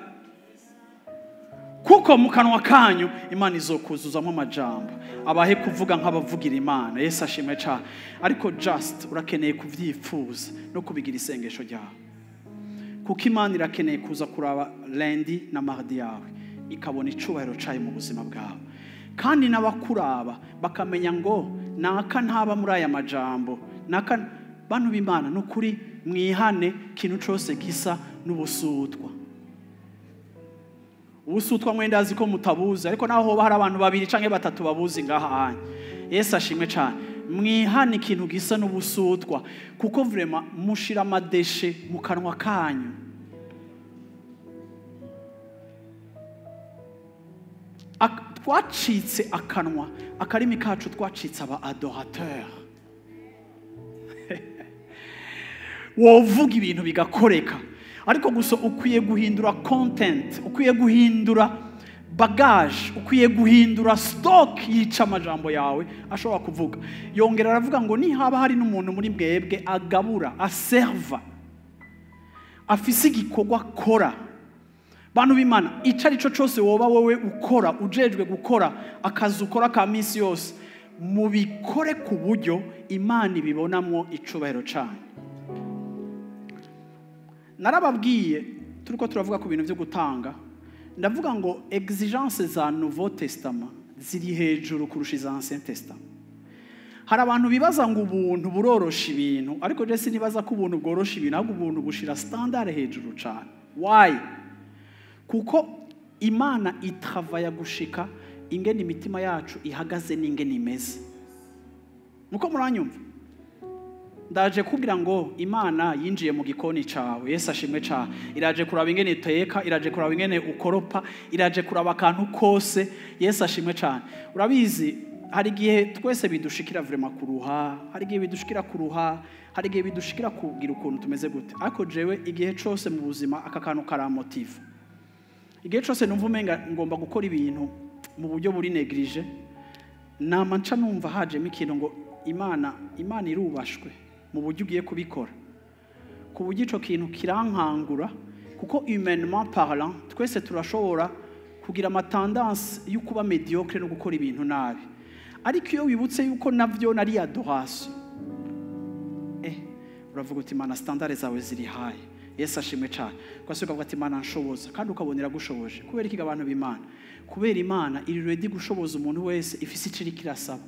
Kuko mu kanwa kanyu Imana izokuzuzamo amajambo abahe kuvuga nk'abavugira Imana. Yesu ashimwe cyane. Ariko just urakeneye kuvyifuza no kubigira isengesho ryawe, kuko Imana irakeneye kuza kuraba lundi na mardi yawe, ikabona icubahiro cayo mu buzima bwawe, kandi n'abakuraba bakamenya ngo naka ntaba muri aya majambo, naka. Bantu b'Imana, nukuri mwihane kintu cose gisa n'ubusutwa. Ubusutwa mwenda azi ko mutabuzi, ariko naho hoba hari abantu babiri canke batatu babuzi ngaha hanye. Yesu ashimwe cyane. Mwihane ikintu gisa n'ubusutwa, kuko vraiment mushira amadeshe mu kanwa kanyu. Twacitse akanwa, akarimi kacu twacitse aba adorateur. Wovuga ibintu bigakoreka, ariko gusa ukwiye guhindura content, ukwiye guhindura bagage, ukwiye guhindura stock yica amajambo yawe ashobora kuvuga. Yongera aravuga ngo nihaba hari n'umuntu muri mwebwe agabura, aserva, afise igikorwa akora. Bantu b'Imana, ico ari cyo cyose woba wowe ukora, ujejwe gukora akazi ukora ka minsi yose, mubikore ku buryo Imana ibibonamwo icubahiro canyu. Narababwiye turiko turavuga ku bintu byo gutanga, ndavuga ngo exigence za Nouveau Testament ziri hejuru kurusha iza Ancien Testament. Hari abantu bibaza ngo ubuntu burorosha ibintu, ariko je sinibaza ko ubuntu bworosha ibintu, ahubwo ubuntu bushira standard hejuru cane. Why? Kuko Imana itravaya gushika ingene imitima yacu ihagaze n'ingene imeze. Muko muranyumva? Ndaje kubwira ngo Imana yinjiye mu gikoni cawe. Yesu ashimwe cyane. Iraje kuraba ingene uteka, iraje kuraba ingene ukoropa, iraje kuraba akantu kose. Yesu ashimwe cyane. Urabizi hari igihe twese bidushikira vraiment kuruha, hari igihe bidushikira kuruha, hari igihe bidushikira kugira ukuntu tumeze gute. Ariko jewe igihe cose mu buzima aka kantu karamotiva. Igihe cose numva umenga ngomba gukora ibintu mu buryo buri neglige, nama nca numva hajemo ikintu ngo Imana irubashwe mu buryo ugiye kubikora, ku buryo ico kintu kirankangura. Kuko humainement parlant twese turashobora kugira amatendance yo kuba mediocre no gukora ibintu nabi, ariko iyo wibutse yuko navyo nari adoration, uravuga uti Imana standard zawe ziri high. Yesu ashimwe cyane. Kwasuka ukavuga ati Imana nshoboza, kandi ukabonera gushoboje. Kubera iki abantu b'Imana? Kubera Imana iri ready gushoboza umuntu wese ifise iciri kirasaba.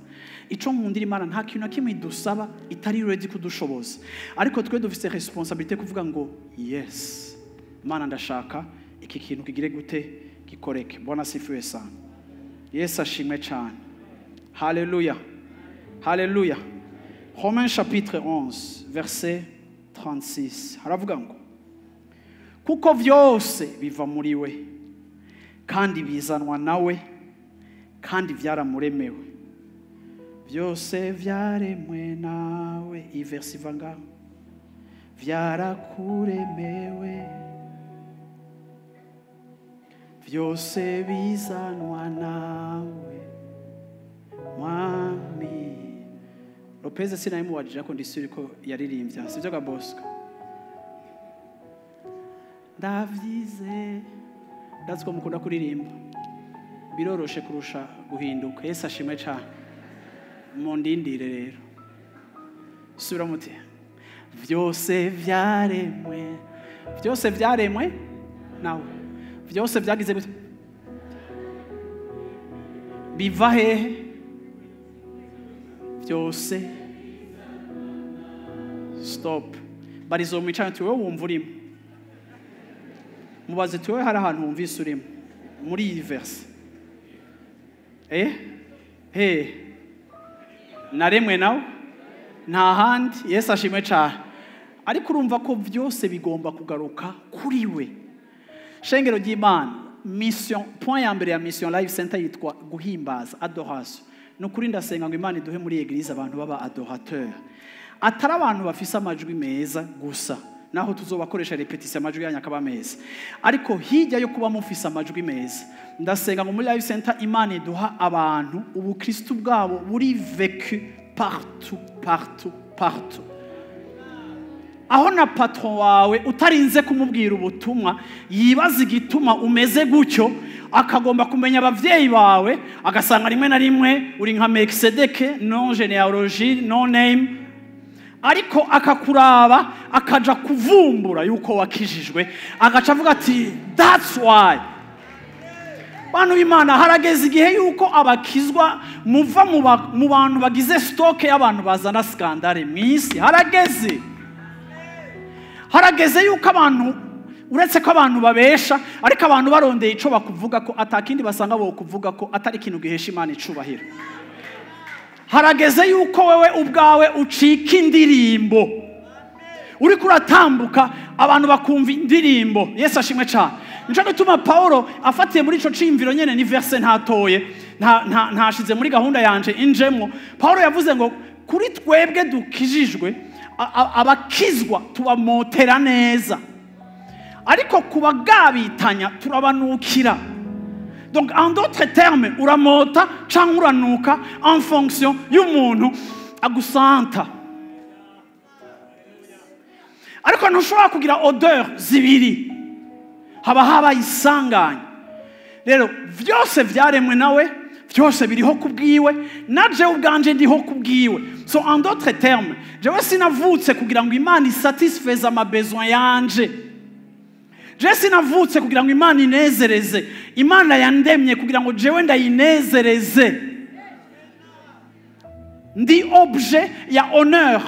Ico nkundira Imana, nta kintu na kimwe idusaba itari ready kudushoboza, ariko twe dufise responsabilité kuvuga ngo yes Imana, ndashaka iki kintu kigire gute, gikoreke. Bwana sifiwe sana. Yesu ashimwe cyane. Haleluya, haleluya. Romains chapitre 11 verset 36 haravuga ngo kuko vyose biva muri we, kandi bizanwa nawe, kandi vyaramuremewe. Vyose vyaremwe nawe. Iyi verse iva ngaho, vyarakuremewe, vyose bizanwa nawe Mwami. Lopez sinayimubajije ko ndisuri ko yaririmbye, sivyo ga Bosco? Ndavyize, ndazi ko mukunda kuririmba, biroroshe kurusha guhinduka. Yesu ashimwe cyane. Mundindire rero, subira muti vyose vyaremwe, vyose vyaremwe nawe, vyose vyagize gute, biva hehe? Vyose. Stop. Barizo mwicana tuwe wumva urimo, mubaze tuwe hari ahantu wumvise urimo muri iyi verse. Naremwe nawe nta handi. Yesu ashimwe cyane. Ariko urumva ko vyose bigomba kugaruka kuri we. Shengero ry'Imana, mission point ya mbere ya Mission Life Center yitwa guhimbaza, adoration. Nukuri ndasenga ngo Imana iduhe muri eglise abantu baba adorateur, atari abantu bafise amajwi meza gusa, naho tuzobakoresha repetition amajwi yanyu akaba meza, ariko hirya yo kuba mufise amajwi meza, ndasenga ngo muri Life Center Imana iduha abantu ubukristo bwabo buri vécu partout, partout, partout. Aho na patron wawe utarinze kumubwira ubutumwa yibaza igituma umeze gutyo, akagomba kumenya abavyeyi bawe, agasanga rimwe na rimwe uri nka Melkisedeke, non genealogy, no name, ariko akakuraba akaja kuvumbura yuko wakijijwe, agaca avuga ati that's why. Bantu b'Imana, harageze igihe yuko abakizwa muva mu bantu bagize stock y'abantu bazana scandale mw'isi. Harageze yuko abantu, uretse ko abantu babesha, ariko abantu barondeye ico bakuvuga ko atakindi basanga bo kuvuga ko atari ikintu gihesha Imana icubahiro. Harageze yuko wewe ubwawe ucika indirimbo, uriko uratambuka abantu bakumva indirimbo. Yesu ashimwe cyane. Nico gituma Paulo afatiye muri ico cimviro nyene, ni verse ntatoye, ntashize muri gahunda yanje injemwo. Paulo yavuze ngo kuri twebwe dukijijwe, abakizwa tubamotera neza, ariko kubagabitanya turabanukira. Donc en d'autres termes, uramota canke uranuka en fonction y'umuntu agusanta. Ariko ntushobora kugira odeur zibiri, haba habaye isanganya. Rero vyose vyaremwe nawe, vyose biriho kubwiwe, na jewe ubwanje ndiho kubwiwe. So en d'autres termes, jewe sinavutse kugira ngo Imana isatisfaise ama besoin yanje. Jewe sinavutse kugira ngo Imana inezereze. Imana yandemye kugira ngo jewe ndayinezereze. Ndi objet ya honneur,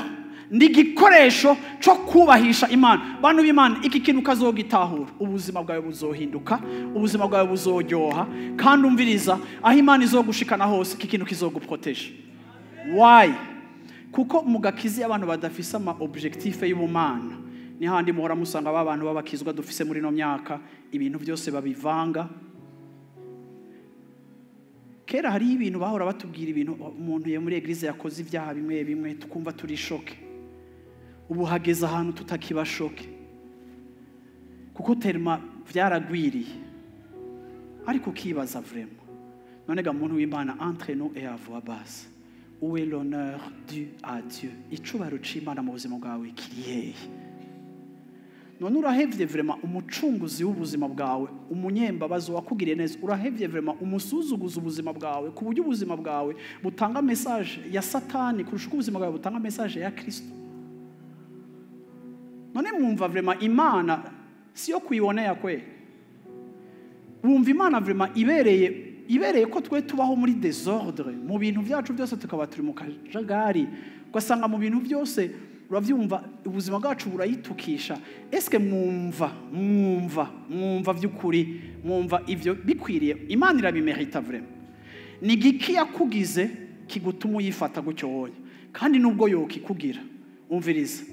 ndi gikoresho cyo kubahisha Imana. Bantu b'Imana, iki kintu kazogitahura, ubuzima bwawe buzohinduka, ubuzima bwawe buzoryoha, kandi umviriza aho Imana izogushikana hose, iki kintu kizoguproteje. Why? Kuko mugakizi abantu badafise ama objectif y'ubumana, ni handi muhora musanga abantu babakizwa dufise muri no myaka, ibintu byose babivanga. Kera hari ibintu bahora batubwira, ibintu umuntu yo muri eglise yakoze ibyaha bimwe bimwe tukumva turi shoke. Ubu hageze ahantu tutakibashoke, kuko terma vyaragwiriye. Ariko ukibaza vraiment, none ga muntu w'Imana, entre nous et à voix basse, où est l'honneur dû à Dieu? Icubahiro c'Imana mu buzima bwawe kiri hehe? None urahevye vraiment umucunguzi w'ubuzima bwawe, umunyembabazi wakugiriye neza, urahevye vraiment umusuzuguza ubuzima bwawe, ku buryo ubuzima bwawe butanga message ya Satani kurusha uko ubuzima bwawe butanga message ya Kristo. None mwumva vraiment Imana siyo kuyibonera kwe? Wumva Imana vraiment ibereye ko twe tubaho muri désordre mu bintu byacu byose, tukaba turi mu kajagari, ugasanga mu bintu byose uravyumva ubuzima bwacu burayitukisha. Eske mwumva vy'ukuri, mwumva ivyo bikwiriye? Imana irabimerita vraiment. Ni giki yakugize kigutuma uyifata gutyo wowe? Kandi nubwo yokikugira, umviriza,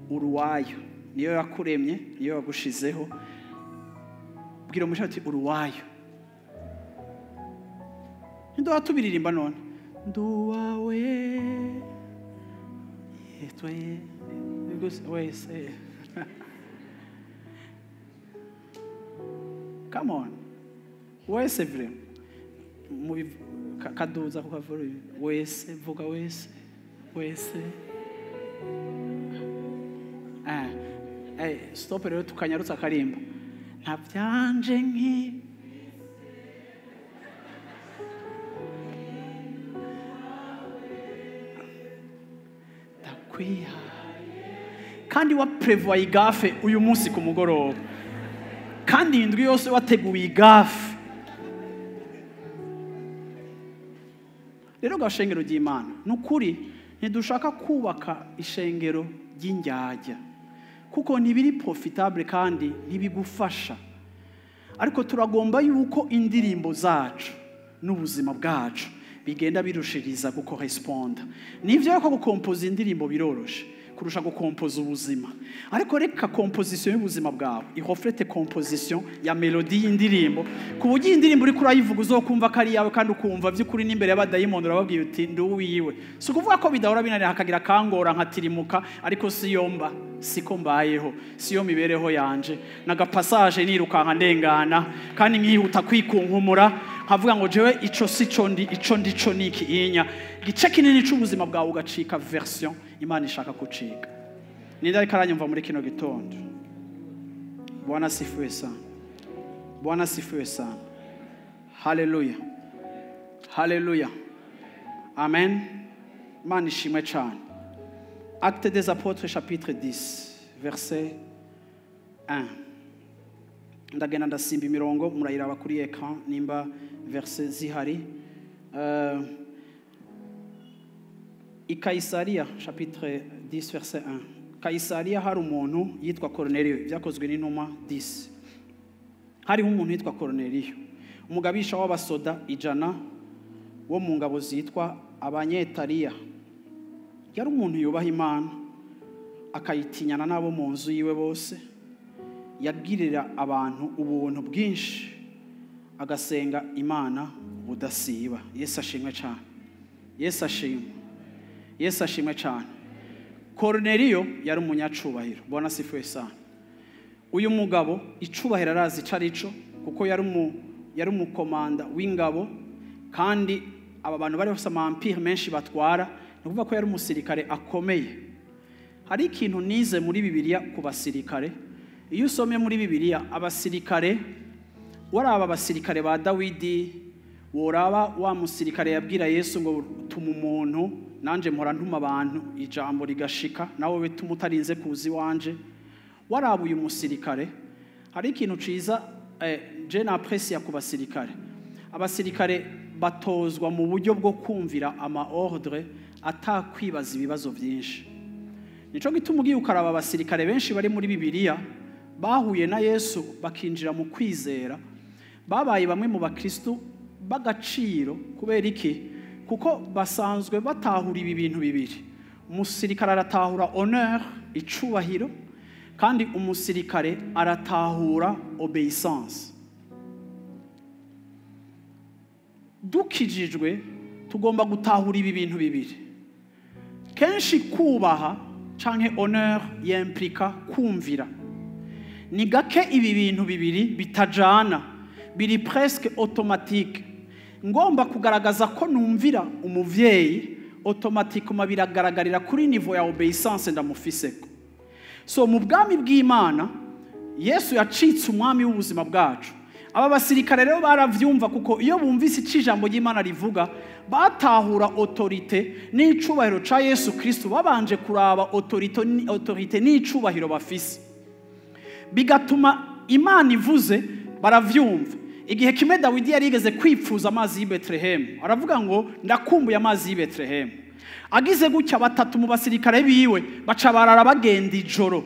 uruwayo niyo yakuremye, niyo yagushizeho. Bwira umushati uruwayo. Ndo tubiririmba none, nduwawe yetwe wese. Come on, wese vraiment kaduza kukavura wese, vuga wese wese. Stop rero tukanyarutsa akarimbo. Nta byanje nki ndakwiha. Kandi wa prevoy igafe uyu munsi ku mugoroba, kandi indwi yose wateguye igafe. Rero gashengero ry'Imana, nukuri ntidushaka kubaka ishengero ry'indyarya, kuko ntibiri profitable kandi ntibigufasha. Ariko turagomba yuko indirimbo zacu n'ubuzima bwacu bigenda birushiriza gukoresponda. Nivyo ko gukompoza indirimbo biroroshe kurusha gukompoza ubuzima, ariko reka composition y'ubuzima bwawe ireflete composition ya melody y'indirimbo, ku buryo indirimbo uri kurayivuga uzokumva ko ari yawe, kandi ukumva by'ukuri n'imbere y'abadayimoni urababwiye uti nduwiwe. Si ukuvuga ko bidahora binanira hakagira kangora nkatirimuka, ariko si yomba, siko mbayeho, siyo mibereho yanje. Nagapassage nirukanka ndengana, kandi nkihuta kwikunkumura nkavuga ngo jewe ico sico ndi, ico ndico niki inya. Gice kinini c'ubuzima bwawe ugacika version Imana ishaka kucika. Ninde ariko aranyumva muri kino gitondo? Bwana asifiwe sana. Bwana asifiwe sana. Haleluya. Haleluya. Amen. Imana ishimwe cyane. Actes des Apôtres chapitre 10 verset 1. Ndagenda ndasimba imirongo, murayiraba kuri écran nimba verset zihari. I Kayisariya chapitre 10 verset 1. Kayisariya hari umuntu yitwa Cornelio. Byakozwe n'intumwa 10. Hariho umuntu yitwa Cornelio, umugabisha w'abasoda 100 wo mu ngabo zitwa Abanyetariya. Yari umuntu yubaha Imana, akayitinyana n'abo mu nzu yiwe bose. Yagirira abantu ubuntu bwinshi, agasenga Imana budasiba. Yesu ashimwe cyane. Yesu ashimwe. Yesu ashimwe cyane. Cornelio yari umunyacubahiro. Bwana asifiwe sana. Uyu mugabo icubahiro arazi ico arico, kuko yari umukomanda w'ingabo, kandi aba bantu bari bafise ama empire menshi batwara, ni ukuvuga ko yari umusirikare akomeye. Hari ikintu nize muri Bibiliya ku basirikare. Iyo usomye muri Bibiliya abasirikare, waraba abasirikare ba Dawidi, woraba wa musirikare yabwira Yesu ngo tuma umuntu, nanje mpora ntuma abantu ijambo rigashika, nawe we tuma utarinze kuza iwanje. Waraba uyu musirikare, hari ikintu ciza je n'apprécie ku basirikare. Abasirikare batozwa mu buryo bwo kumvira ama ordre atakwibaza ibibazo byinshi. Nico gituma ugiye ukaraba abasirikare benshi bari muri Bibiliya bahuye na Yesu bakinjira mu kwizera, babaye bamwe mu bakristo b'agaciro. Kubera iki? Kuko basanzwe batahura ibi bintu bibiri. Umusirikare aratahura honneur, icubahiro, kandi umusirikare aratahura obéissance. Dukijijwe tugomba gutahura ibi bintu bibiri. Kenshi kubaha canke honneur yimplique kumvira. Ni gake ibi bintu bibiri bitajana, biri presque automatique. Ngomba kugaragaza ko numvira umuvyeyi, automatiquement biragaragarira kuri niveau ya obéissance ndamufiseko. So mu bwami bw'Imana, Yesu yacitse umwami w'ubuzima bwacu. Aba basirikare rero baravyumva, kuko iyo bumvise ico ijambo ry'Imana rivuga, batahura autorité n'icubahiro ca Yesu Kristo, babanje kuraba autorité n'icubahiro bafise, bigatuma Imana ivuze baravyumva. Igihe kimwe Dawidi yarigeze kwipfuza amazi y'i Bethlehem, aravuga ngo ndakumbuye amazi y'i Bethlehem. Agize gutya, batatu mu basirikare biwe baca barara bagenda ijoro.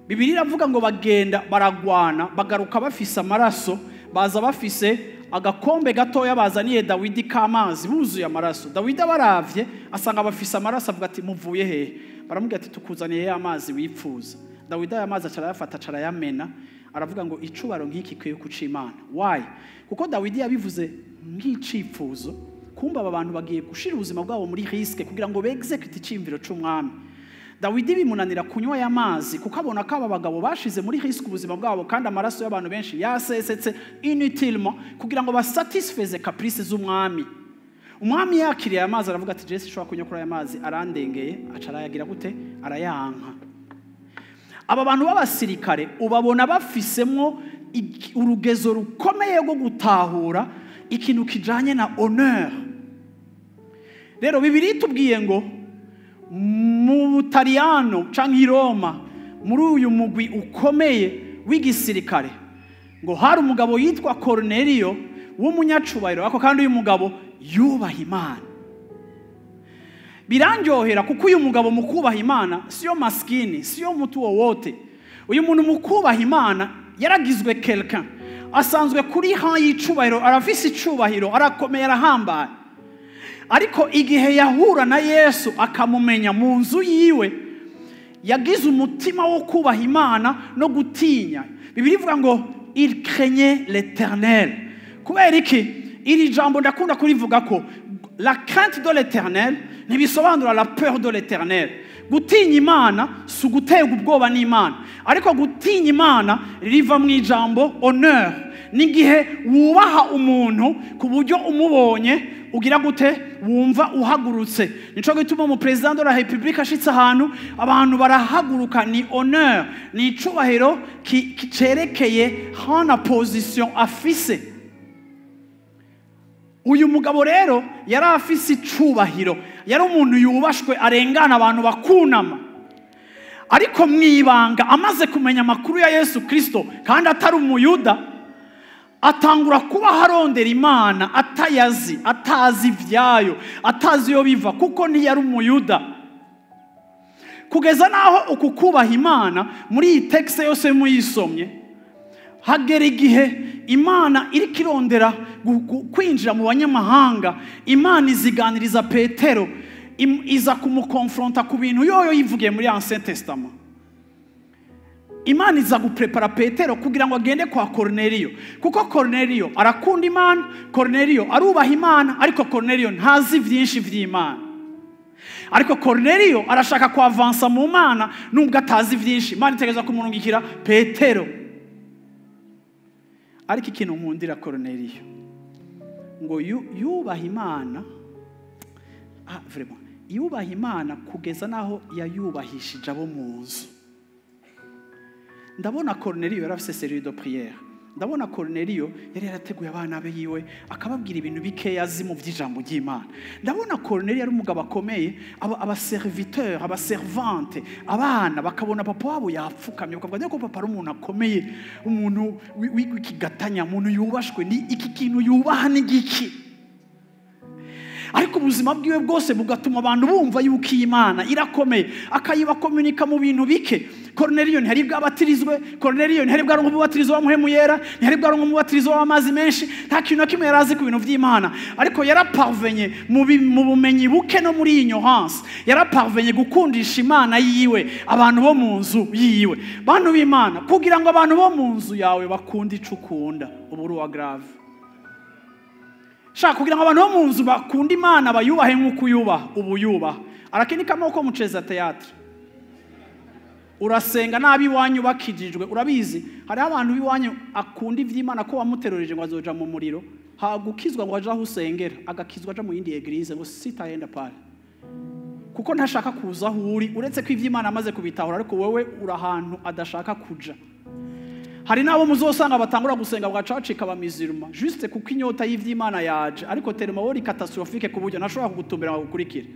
Bibiliya iravuga ngo bagenda baragwana, bagaruka bafise amaraso, baza bafise agakombe gatoya bazaniye Dawidi k'amazi buzuye amaraso. Dawidi abaravye asanga bafise amaraso, avuga ati muvuye hehe? Baramubwira ati tukuzaniye ya mazi wipfuza. Dawidi aya mazi aca arayafata, aca arayamena, aravuga ngo icubaro nk'iki kwiye kuca Imana. Why? Kuko Dawidi yabivuze nk'icifuzo, kumva aba bantu bagiye gushira ubuzima bwabo muri risque kugira ngo bexécute iciyumviro c'umwami. Dawidi bimunanira kunywa aya mazi, kuko abona ko aba bagabo bashize muri risque ubuzima bwabo, kandi amaraso y'abantu benshi yasesetse inutilement kugira ngo basatisfeze caprice z'umwami. Umwami yakiriye aya mazi aravuga ati Jesse ushobora kunywa kuri aya mazi arandengeye, aca arayagira gute? Arayanka. Aba bantu b'abasirikare ubabona bafisemwo urugezo rukomeye rwo gutahura ikintu kijanye na honneur. Rero Bibiliya itubwiye ngo mu Butaliyano canke i Roma, muri uyu mugwi ukomeye w'igisirikare, ngo hari umugabo yitwa Cornelio w'umunyacubahiro, ariko kandi uyu mugabo yubaha Imana. Birandyohera kuko uyu mugabo mu kubaha Imana siyo maskini, siyo mutu wowote. Uyu muntu mu kubaha Imana yaragizwe quelqu'un, asanzwe kuri rang y'icubahiro, arafise icubahiro, arakomeye, arahambaye. Ariko igihe yahura na Yesu akamumenya mu nzu yiwe, yagize umutima wo kubaha Imana no gutinya. Bibiliya ivuga ngo il craignait l'Éternel. Kubera iki? Iri jambo ndakunda kurivuga ko la crainte de l'Éternel ntibisobanura la peur de l'Éternel. Gutinya Imana si uguterwa ubwoba n'Imana, ariko gutinya Imana riva mu ijambo honneur. N'igihe wubaha umuntu ku buryo umubonye ugira gute? wumva uhagurutse. Nico gituma mu président de la République ashitse ahantu abantu barahaguruka, ni honneur, ni icubahiro kicerekeye hana position afise. Uyu mugabo rero yari afise icubahiro, yari umuntu yubashwe arengana abantu bakunama. Ariko mwibanga amaze kumenya amakuru ya Yesu Kristo kandi atari umuyuda, atangura kuba harondera Imana atayazi, atazi ivyayo, atazi iyo biva, kuko ntiyari umuyuda. Kugeza naho uku kubaha Imana muri iyi texte yose muyisomye, hagera igihe Imana iriko irondera kwinjira mu banyamahanga, Imana iziganiriza Petero, iza kumukonfronta ku bintu yoyo yivugiye muri Ancien Testament. Imana iza guprepara Petero kugira ngo agende kwa Cornelio, kuko Cornelio arakunda Imana, Cornelio arubaha Imana, ariko Cornelio ntazi vyinshi vy'Imana. Ariko Cornelio arashaka kuavansa mu Mana nubwo atazi vyinshi. Imana itegerezwa kumurungikira Petero. Ariko ikintu nkundira Cornelio ngo yubaha Imana, vraiment yubaha Imana kugeza naho yayubahishije abo mu nzu. Ndabona Cornelio yari afise série de prière. Ndabona Cornelio yari yarateguye abana be yiwe akababwira ibintu bikeya azi mu vy'ijambo ry'Imana. Ndabona Cornelio yari umugabo akomeye, aba serviteur, aba servante, abana bakabona papa wabo yapfukamye bakavuga ko papa ari umuntu akomeye, umuntu w'ikigatanya, umuntu yubashwe, ni iki kintu yubaha ni giki. Ariko ubuzima bwiwe bwose bugatuma abantu bumva yuko iyi Imana irakomeye, akayibakomunika mu bintu bike. Cornelio ntihari bwabatirizwe, Cornelio ntihari bwaronka umubatizo wa Mpwemu Yera, ntihari bwaronka umubatizo w'amazi menshi, nta kintu na kimwe yari azi ku bintu vy'Imana. Ariko yaraparvenye mu bumenyi buke no muri ignorance, yaraparvenye gukundisha Imana yiwe abantu bo mu nzu yiwe. Bantu b'Imana, kugira ngo abantu bo mu nzu yawe bakunde ico ukunda, uburu wa grave. Shaka kugira ngo abantu bo mu nzu bakunda Imana bayubahe nk'uko uyubaha, ubu yubaha. Arakini kama uko mucheza theatre. Urasenga nabi iwanyu bakijijwe, urabizi hariho abantu b'iwanyu akunda ivy'Imana ko wamuteroreje ngo azoja mu muriro, hagukizwa ngo aje aho usengera, agakizwa aja mu yindi eglise ngo sitaenda pale. Kuko ntashaka kuza aho uri, uretse ko ivy'Imana amaze kubitahura, ariko wewe uri ahantu adashaka kuja. Hari nabo muzosanga batangura gusenga bwacacika abamiziruma juste kuko inyota y'ivy'Imana yaje, ariko terima wori catastrophique ku buryo ntashobora kugutumbira ngo gukurikira.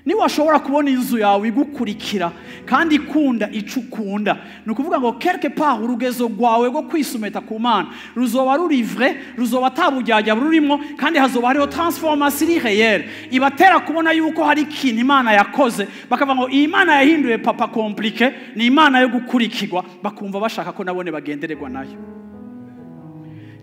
Ni washobora kubona inzu yawe igukurikira kandi ikunda ico ukunda, ni ukuvuga ngo quelque part urugezo rwawe rwo kwisumeta ku Mana ruzoba ruri vrai, ruzoba atabujyajya rurimo, kandi hazoba hariho transformation iri réelle ibatera kubona yuko hari ikintu Imana yakoze, bakavuga ngo iyi Imana yahinduye papa compliqué, ni Imana yo gukurikirwa, bakumva bashaka ko nabone bagendererwa nayo.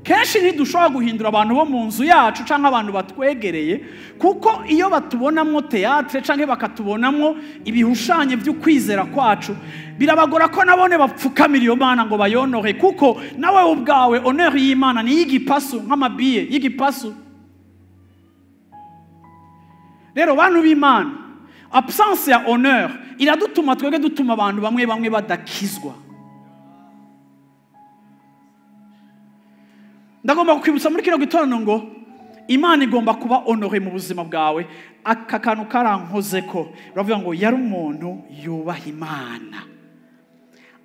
Kenshi ntidushobora guhindura abantu bo mu nzu yacu canke abantu batwegereye, kuko iyo batubonamwo théâtre canke bakatubonamwo ibihushanye vy'ukwizera kwacu, birabagora ko nabone bapfukamira iyo Mana ngo bayonore, kuko nawe ubwawe honneur y'Imana ni y'igipasu nk'amabiye y'igipasu. Rero bantu b'Imana, absence ya honneur iradutuma twebwe dutuma abantu bamwe bamwe badakizwa. Ndagomba kukwibutsa muri kino gitondo ngo Imana igomba kuba honore mu buzima bwawe. Aka kantu karankozeko, uravuga ngo yari umuntu yubaha Imana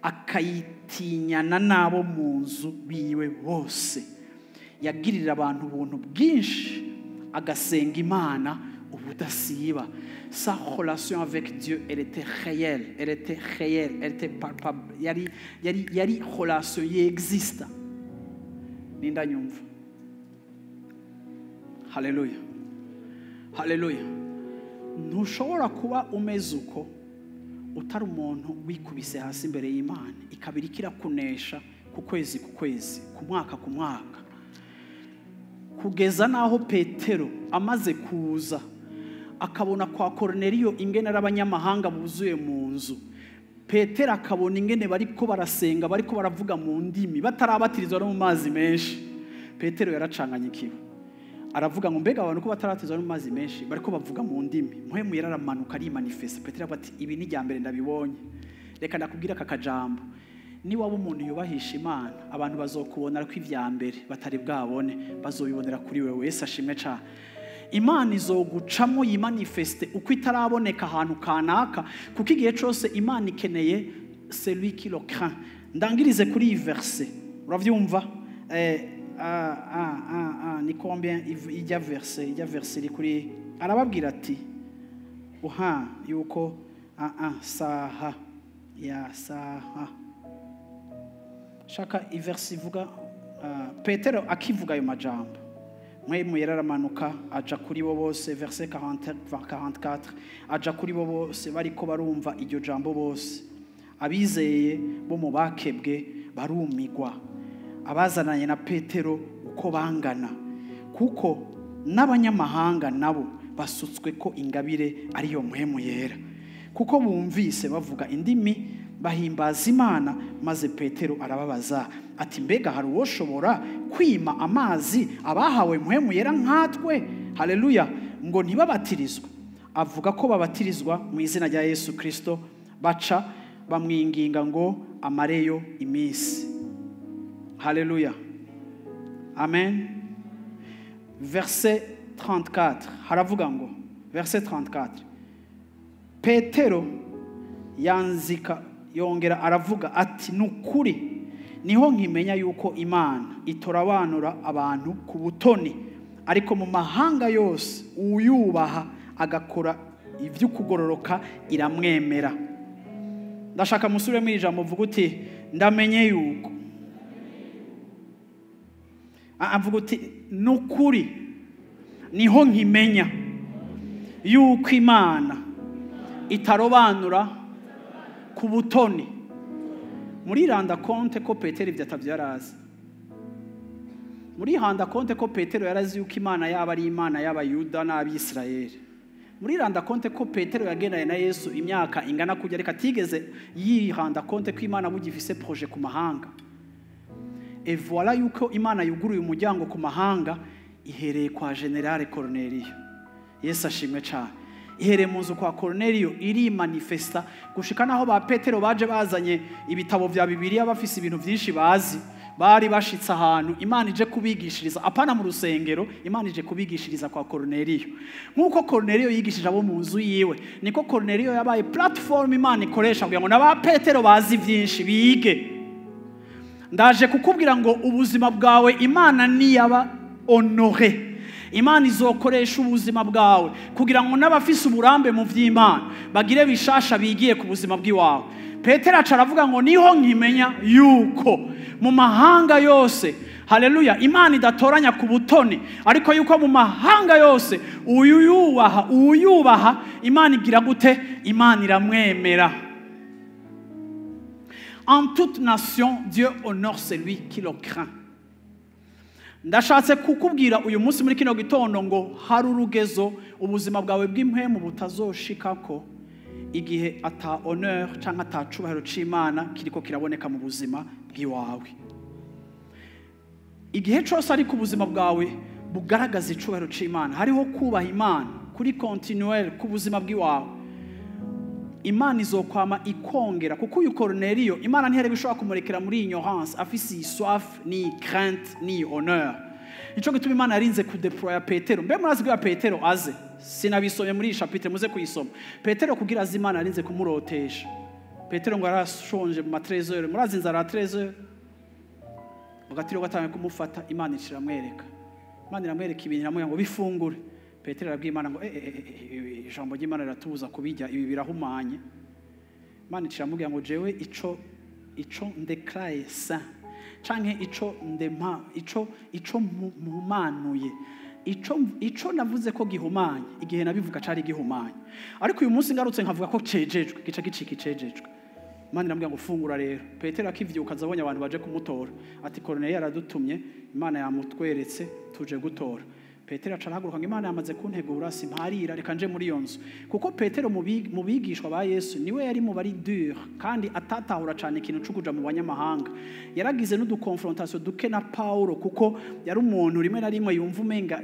akayitinyana nabo mu nzu biwe bose, yagirira abantu ubuntu bwinshi, agasenga Imana ubudasiba. Sa relation avec Dieu, elle était réelle, elle était réelle, elle était palpable. Yari relation existe. Ninda nyumva. Haleluya. Haleluya. Ntushobora kuba umeze uko utari umuntu wikubise hasi imbere y'Imana, ikabiri kirakunesha ku kwezi ku kwezi, ku mwaka ku mwaka, kugeza naho Petero amaze kuza akabona kwa Cornelio ingene ari abanyamahanga buzuye mu nzu. Petero akabona ingene bariko barasenga, bariko baravuga mu ndimi, batarabatirizwa no mu mazi menshi. Petero yaracanganyikiwe, aravuga ngo mbega abantu ko batarabatizwa no mu mazi menshi bariko bavuga mu ndimi. Mpwemu yararamanuka ari manifeste. Petero ati ibi ni rya mbere ndabibonye, reka ndakubwira aka kajambo, ni waba umuntu yubahisha Imana abantu bazokubona ko ivya mbere batari bwabone bazobibonera kuri wewe. Yesu ashimwe cyane. Imana izogucamo yimanifeste uko itaraboneka ahantu kanaka, kuko igihe cyose Imana ikeneye celui qui le craint. Ndangirize kuri iyi verse, uravyumva? Ni combien ijya verse? Ijya verse iri kuri, arababwira ati uha yuko saha ya saha. Shaka iverse ivuga, Petero akivuga ayo majambo, Mpwemu Yera aramanuka aja kuri bo bose, verse 44, aja kuri bo bose bariko barumva iryo jambo bose. Abizeye bo mu bakebwe barumigwa, abazananye na Petero uko bangana, kuko n'abanyamahanga nabo basutswe ko ingabire ariyo Mpwemu Yera, kuko bumvise bavuga indimi bahimbaza Imana. Maze Petero arababaza ati mbega hari uwoshobora kwima amazi abahawe Mpwemu Yera nkatwe? Haleluya! Ngo ntibabatirizwe. Avuga ko babatirizwa mu izina rya Yesu Kristo. Baca bamwinginga ngo amareyo iminsi. Haleluya, amen. Verset 34 haravuga ngo, verset 34, Petero yanzika yongera aravuga ati nukuri niho nkimenya yuko Imana itorabanura abantu ku butoni, ariko mu mahanga yose uyubaha agakora ivy'ukugororoka iramwemera. Ndashaka musubire mu ijambo uvuga uti ndamenye yuko, avuga uti nukuri niho nkimenya yuko Imana itarobanura ku butoni. Muri randa konte ko Petero ibyo atavyarazi. Muri handa konte ko Petero yarazi yuko Imana yaba ari Imana y'Abayuda n'Abisirayeli. Muri randa konte ko Petero yagendanye na Yesu imyaka ingana kujya, ariko atigeze yihanda konte ko Imana bugifise projet ku mahanga. Et voilà yuko Imana yuguruye umuryango ku mahanga ihereye kwa General Cornelio. Yesu ashimwe cyane. Ihereye mu nzu kwa Cornelio iri manifesta gushika naho ba Petero baje bazanye ibitabo vya Bibiliya bafise ibintu byinshi bazi, bari bashitse ahantu Imana ije kubigishiriza, apana mu rusengero, Imana ije kubigishiriza kwa Cornelio. Nkuko Cornelio yigishije abo mu nzu yiwe, niko Cornelio yabaye platform Imana ikoresha kugira ngo n'aba Petero bazi byinshi bige. Ndaje kukubwira ngo ubuzima bwawe Imana niyaba honore. Imana izokoresha ubuzima bwawe kugira ngo n'abafise uburambe mu vy'Imana bagire bishasha bigiye ku buzima bw'iwawe. Petero aca aravuga ngo niho nkimenya yuko mu mahanga yose, haleluya, Imana idatoranya ku butoni, ariko yuko mu mahanga yose uyubaha, uyubaha Imana igira gute? Imana iramwemera. En toute nation, Dieu honore celui qui le craint. Ndashatse kukubwira uyu munsi muri kino gitondo ngo hari urugezo ubuzima bwawe bw'impwemu butazoshikako igihe ata honneur canke ata cubahiro c'Imana kiriko kiraboneka mu buzima bw'iwawe. Igihe cose ariko ubuzima bwawe bugaragaza icubahiro c'Imana, hariho kubaha Imana kuri continuel ku buzima bw'iwawe, Imana izokwama ikongera. Kuko uyu Cornelio Imana ntiyari bishobora kumurekera muri ignorance, afise iyi soif ni crainte ni honneur. Nico gituma Imana yarinze kudeploya Petero. Mbe murazi ko Petero aze, sinabisomye muri iyi chapitre, muze kuyisoma. Petero kugira aze Imana yarinze kumurotesha. Petero ngo arashonje mu ma 13h, murazi inzara ya 13h, agatiro gatangiye kumufata, Imana iramwereka. Imana iramwereka ibintu, iramubwira ngo bifungure. Petero arabwira Imana ngo ijambo ry'Imana riratubuza kubijya, ibi birahumanye. Imana iramubwira ngo jewe ico ndeclare saint, canke ico ndema, ico muhumanuye, ico navuze ko gihumanye, igihe nabivuga cari gihumanye, ariko uyu munsi ngarutse nkavuga ko cejejwe, gica gicika icejejwe. Imana iramubwira ngo fungura rero. Petero akivyuka azabonye abantu baje kumutora, ati Cornelio yaradutumye, Imana yamutweretse tuje gutora. Petero aca arahaguruka ngo Imana yamaze kuntegura, simparira, reka nje muri iyo nzu. Kuko Petero mu bigishwa ba Yesu niwe yari mu bari dur kandi atatahura cyane ikintu cyo kuja mu banyamahanga. Yaragize n'udukonfrontation duke na Paulo, kuko yari umuntu rimwe na rimwe yumva umenga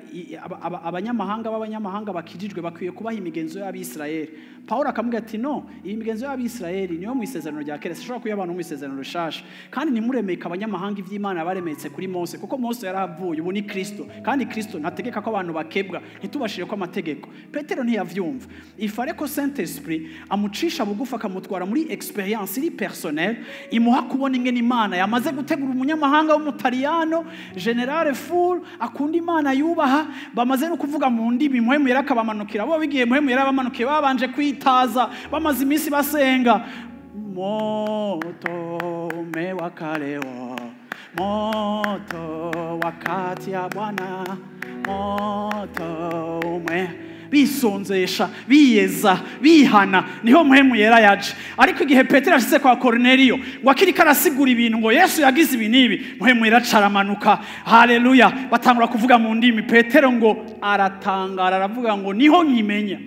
abanyamahanga b'abanyamahanga bakijijwe bakwiye kubaha imigenzo y'Abisirayeli. Paulo akamubwira ati no, iyi migenzo y'Abisirayeli niyo mu isezerano rya kera, sishobora kuba abantu mu isezerano rishasha. Kandi nimuremeka abanyamahanga ivy'Imana baremetse kuri Mose, kuko Mose yaravuye, ubu ni Kristo, kandi Kristo ntategeka tutareka ko abantu bakebwa, ntitubashire ko amategeko. Petero ntiyavyumva. Il fallait ko Saint Esprit amucisha bugufi, akamutwara muri expérience iri personnelle, imuha kubona ingene Imana yamaze gutegura umunyamahanga w'umutaliyano, général full, akunda Imana, yubaha, bamaze no kuvuga mu ndimi. Mpwemu Yera akabamanukira. Bo bigiye Mpwemu Yera bamanukiye, babanje kwitaza, bamaze iminsi basenga. Moto umewaka leo, moto wakati ya Bwana, moto ume, bisonzesha, biyeza, bihana, niho Mpwemu Yera yaje. Ariko igihe Petero ashitse kwa Cornelio, ngo akiriko arasigura ibintu, ngo Yesu yagize ibi n'ibi, Mpwemu Yera acaramanuka. Haleluya! Batangura kuvuga mu ndimi. Petero ngo aratangara, aravuga ngo niho nkimenya.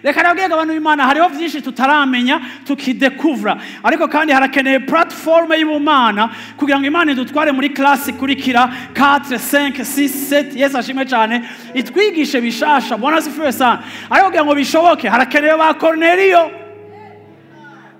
Reka nabwiye abantu b'Imana, hariho byinshi tutaramenya, tukidekuvura, ariko kandi harakeneye plateforme y'ubumana kugira ngo Imana idutware muri classe ikurikira 4, 5, 6, 7. Yesu ashimwe cyane. Itwigishe bishasha. Bwana asifiwe sana. Ariko kugira ngo bishoboke, harakenewe ba Cornelio.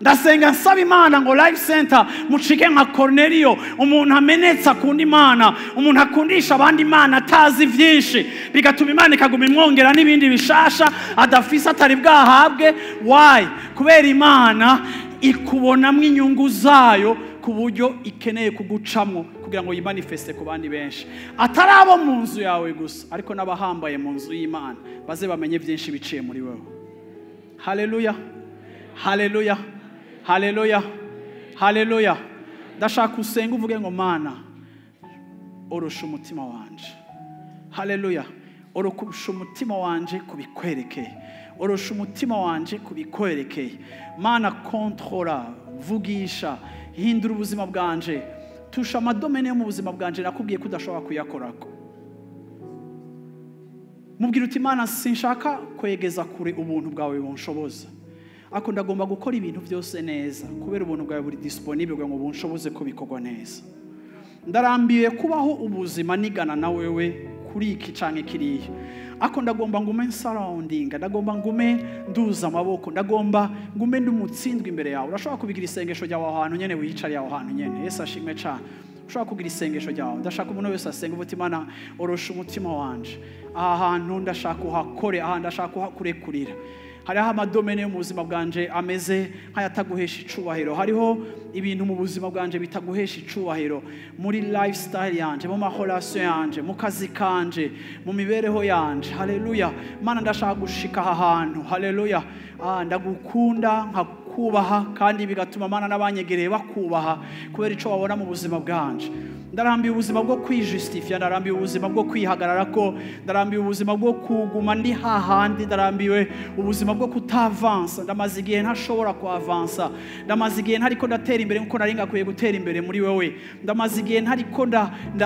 Ndasenga nsaba Imana ngo Life Center mucike nka Cornelio, umuntu amenetse, akunda Imana, umuntu akundisha abandi Imana atazi byinshi, bigatuma Imana ikaguma imwongera n'ibindi bishasha adafise, atari bwahabwe. Why? Kubera Imana ikubonamwo inyungu zayo, ku buryo ikeneye kugucamwo kugira ngo yimanifeste ku bandi benshi, atari abo mu nzu yawe gusa, ariko n'abahambaye mu nzu y'Imana baze bamenye byinshi biciye muri wewe. Haleluya, haleluya, haleluya, haleluya! Ndashaka usenga uvuge ngo: "Mana, orosha umutima wanje." Haleluya! Orosha umutima wanje kubikwerekeye, orosha umutima wanje kubikwerekeye. Mana, kontrola, vugisha, hindura ubuzima bwanje, tusha ama domaines yo mu buzima bwanje nakubwiye ko udashobora kuyakorako. Mubwira uti: "Imana, sinshaka kwegeza kure ubuntu bwawe bunshoboza, ariko ndagomba gukora ibintu byose neza kubera ubuntu bwawe buri disponible kugira ngo bunshoboze ko bikorwa neza. Ndarambiwe kubaho ubuzima nigana na wewe kuri iki canke kiriya, ariko ndagomba ngume surrounding, ndagomba ngume nduza amaboko, ndagomba ngume ndi umutsindwa imbere yawe." Urashobora kubigira isengesho ryawe aho hantu nyene wiyicariye, aho hantu nyene. Yesu ashimwe cane. Ushobora kugira isengesho ryawe. Ndashaka umuntu wese asenga uvuga uti: "Imana, orosha umutima wanje. Aha hantu ndashaka uhakore, aha ndashaka uhakurekurira. Hariho ama domaines yo mu buzima bwanje ameze nk'ayataguhesha icubahiro, hariho ibintu mu buzima bwanje bitaguhesha icubahiro, muri lifestyle yanje, mu ma relations yanje, mu kazi kanje, mu mibereho yanje. Haleluya! Mana, ndashaka gushika aha hantu. Haleluya! Ndagukunda, nkakubaha, kandi bigatuma, Mana, n'abanyegereye bakubaha kubera ico babona mu buzima bwanje. Ndarambiwe ubuzima bwo kwijustifia, ndarambiwe ubuzima bwo kwihagarara ko, ndarambiwe ubuzima bwo kuguma ndi hahandi, ndarambiwe ubuzima bwo kutavansa. Ndamaze igihe ntashobora kuavansa, ndamaze igihe ntariko ndatera imbere nkuko nari ngakwiye gutera imbere muri wewe, ndamaze igihe ntariko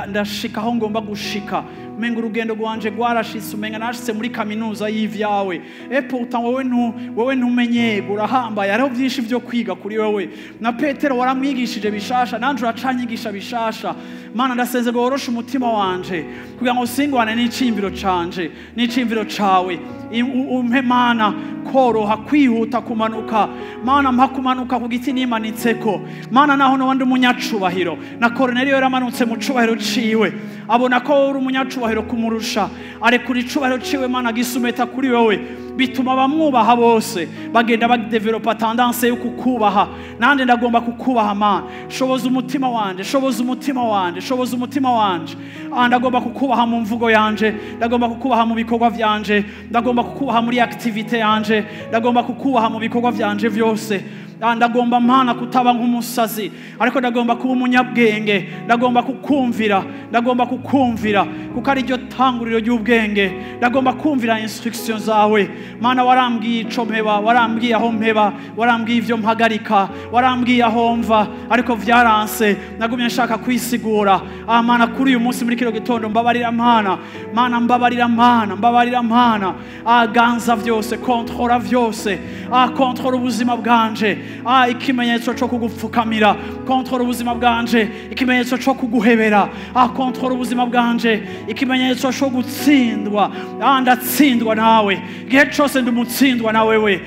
ndashika aho ngomba gushika. Umenga urugendo rwanje rwarashitse, umenga nashitse muri kaminuza y'ivyawe. Et pourtant wewe ntumenye, urahambaye, hariho byinshi byo kwiga kuri wewe. Na Petero waramwigishije bishasha, nanje uracanyigisha bishasha. Mana, ndasenze ngo woroshe umutima wanje kugira ngo singwane n'iciyumviro canje n'iciyumviro cawe. Umpe, Mana, koroha, kwihuta kumanuka. Mana, mpa kumanuka ku giti nimanitseko, Mana, naho noba ndi umunyacubahiro. Na Koroneliyo yaramanutse mu cubahiro ciwe, abona ko wowe uri umunyacubahiro kumurusha, arekura icubahiro ciwe, Mana, gisumeta kuri wewe, bituma abamwubaha bose bagenda badevelopa tendance yo kukubaha. Nanje ndagomba kukubaha. Mana, shoboza umutima wanje, shoboza umutima wanje, shoboza umutima wanje. Ndagomba kukubaha mu mvugo yanje, ndagomba kukubaha mu bikorwa vyanje, ndagomba kukubaha muri activité yanje, ndagomba kukubaha mu bikorwa vyanje vyose. Ndagomba, Mana, kutaba nk'umusazi, ariko ndagomba kuba umunyabwenge. Ndagomba kukumvira, ndagomba kukumvira, kuko ari ryo tanguriro ry'ubwenge. Ndagomba kumvira instruction zawe. Mana, warambwiye ico mpeba, warambwiye aho mpeba, warambwiye ivyo mpagarika, warambwiye aho mva, ariko vyaranse, nagumye nshaka kwisigura. Mana, kuri uyu munsi, muri kino gitondo, mbabarira, Mana. Mana, mbabarira. Mana, mbabarira. Mana, ganza vyose, kontrola vyose. Kontrola ubuzima bwanje, ikimenyetso cyo kugupfukamira. Kontrola ubuzima bwanje, ikimenyetso cyo kuguhebera. Kontrola ubuzima bwanje, ikimenyetso cyo gutsindwa. Ndatsindwa nawe igihe cyose, ndi umutsindwa na wewe.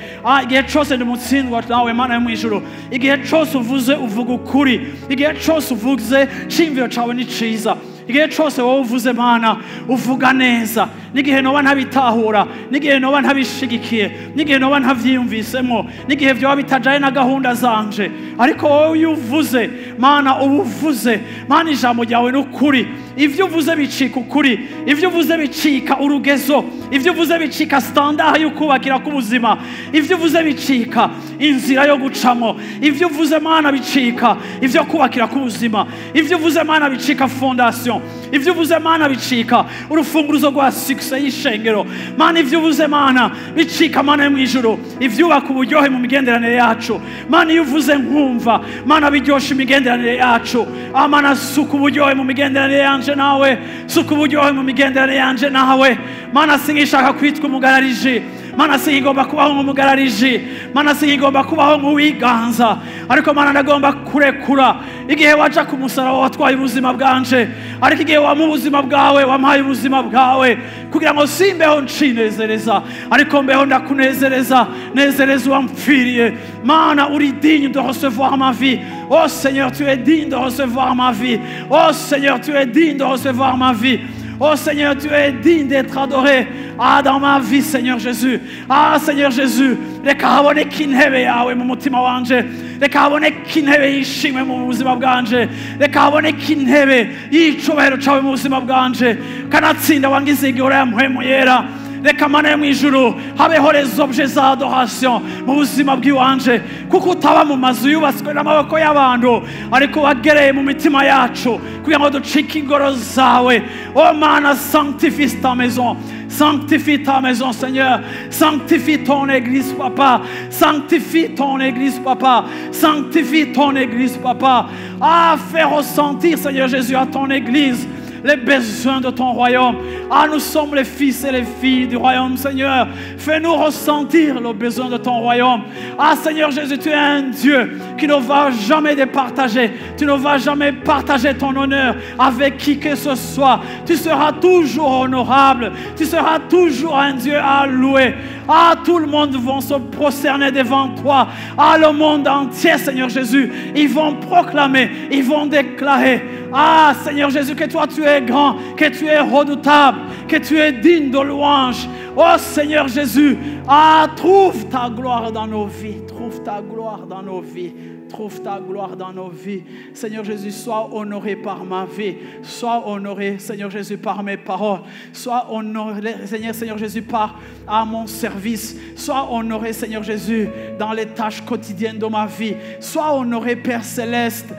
Igihe cyose ndi umutsindwa nawe, Mana yo mu ijuru. Igihe cyose uvuze, uvuga ukuri. Igihe cyose uvuze, ciyumviro cawe ni ciza. Igihe cose wowe uvuze Mana uvuga neza, n'igihe noba ntabitahura, n'igihe noba ntabishigikiye, n'igihe noba ntavyiyumvisemo, n'igihe vyoba bitajaye na gahunda zanje, ariko wowe iyo uvuze Mana uba uvuze. Mana ijambo ryawe ni ukuri, ivyo uvuze bicika ukuri, ivyo uvuze bicika urugezo, ivyo uvuze bicika standard yo kubakira k'ubuzima, ivyo uvuze bicika inzira yo gucamo, ivyo uvuze Mana bicika ivyo kubakira k'ubuzima, ivyo uvuze Mana bicika fondation, ivyo uvuze Mana bicika urufunguruzo rwa succès y'ishengero. Mana ivyo uvuze Mana bicika Mana yo mw'ijuru ivyubaka uburyohe mu migenderanire yacu. Mana iyo uvuze nkumva, Mana biryosha imigenderanire yacu. Mana suka uburyohe mu migenderanire yanje nawe, suka uburyohe mu migenderanire yanje nawe. Mana singishaka kwitwa umugarariji, Mana singigomba kubaho nk'umugarariji, Mana singigomba kubaho nk'uwiganza, ariko Mana ndagomba kurekura. Igihe waja ku musaraba watwaye ubuzima bwanje, ariko igihe wampa ubuzima bwawe wampaye ubuzima bwawe kugira ngo simbeho ncinezereza, ariko mbeho ndakunezereza, nezereza uwampfiriye. Mana uri digne de recevoir ma vie. Oh Seigneur, tu es digne de recevoir ma vie. Oh Seigneur, tu es digne de recevoir ma vie. Oh Seigneur, tu es digne d'être adoré. Ah, dans ma vie, Seigneur Jésus. Ah, Seigneur Jésus, reka haboneke intebe yawe mu mutima wanje, reka haboneke intebe y'ishimwe mu buzima bwanje, reka haboneke intebe y'icubahiro cawe mu buzima bwanje. Kanatsinda wangize igihora ya mpwemu yera. Reka Mana yo mw'ijuru habeho les objets d'adoration mu buzima bw'iwanje, kuko utaba mu mazu yubatswe n'amaboko y'abantu, ariko wagereye mu mitima yacu kugira ngo ducike ingoro zawe. Oh Mana, sanctifie ta maison, sanctifie ta maison Seigneur, sanctifie ton église Papa, sanctifie ton église Papa, sanctifie ton église Papa. Ah, fais ressentir Seigneur Jésus à ton église les besoins de ton royaume. Ah, nous sommes les fils et les filles du royaume, Seigneur. Fais-nous ressentir le besoin de ton royaume. Ah, Seigneur Jésus, tu es un Dieu qui ne va jamais départager. Tu ne vas jamais partager ton honneur avec qui que ce soit. Tu seras toujours honorable. Tu seras toujours un Dieu à louer. Ah, tout le monde va se prosterner devant toi. Ah, le monde entier, Seigneur Jésus, ils vont proclamer, ils vont déclarer. Ah, Seigneur Jésus, que toi tu es grand, que tu es redoutable, que tu es digne de louange. Oh Seigneur Jésus, ah, trouve ta gloire dans nos vies, trouve ta gloire dans nos vies. Trouve ta gloire dans nos vies. Seigneur Jésus, sois honoré par ma vie. Sois honoré, Seigneur Jésus, par mes paroles. Sois honoré, Seigneur Jésus, par à mon service. Sois honoré, Seigneur Jésus, dans les tâches quotidiennes de ma vie. Sois honoré, Père Céleste,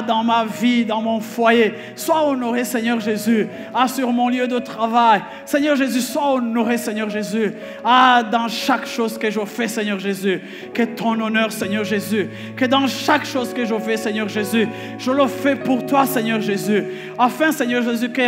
dans ma vie, dans mon foyer. Sois honoré, Seigneur Jésus, sur mon lieu de travail. Seigneur Jésus, sois honoré, Seigneur Jésus, dans chaque chose que je fais, Seigneur Jésus. Que ton honneur, Seigneur Jésus, que dans chaque chose que je fais, Seigneur Jésus, je le fais pour toi, Seigneur Jésus, afin, Seigneur Jésus, que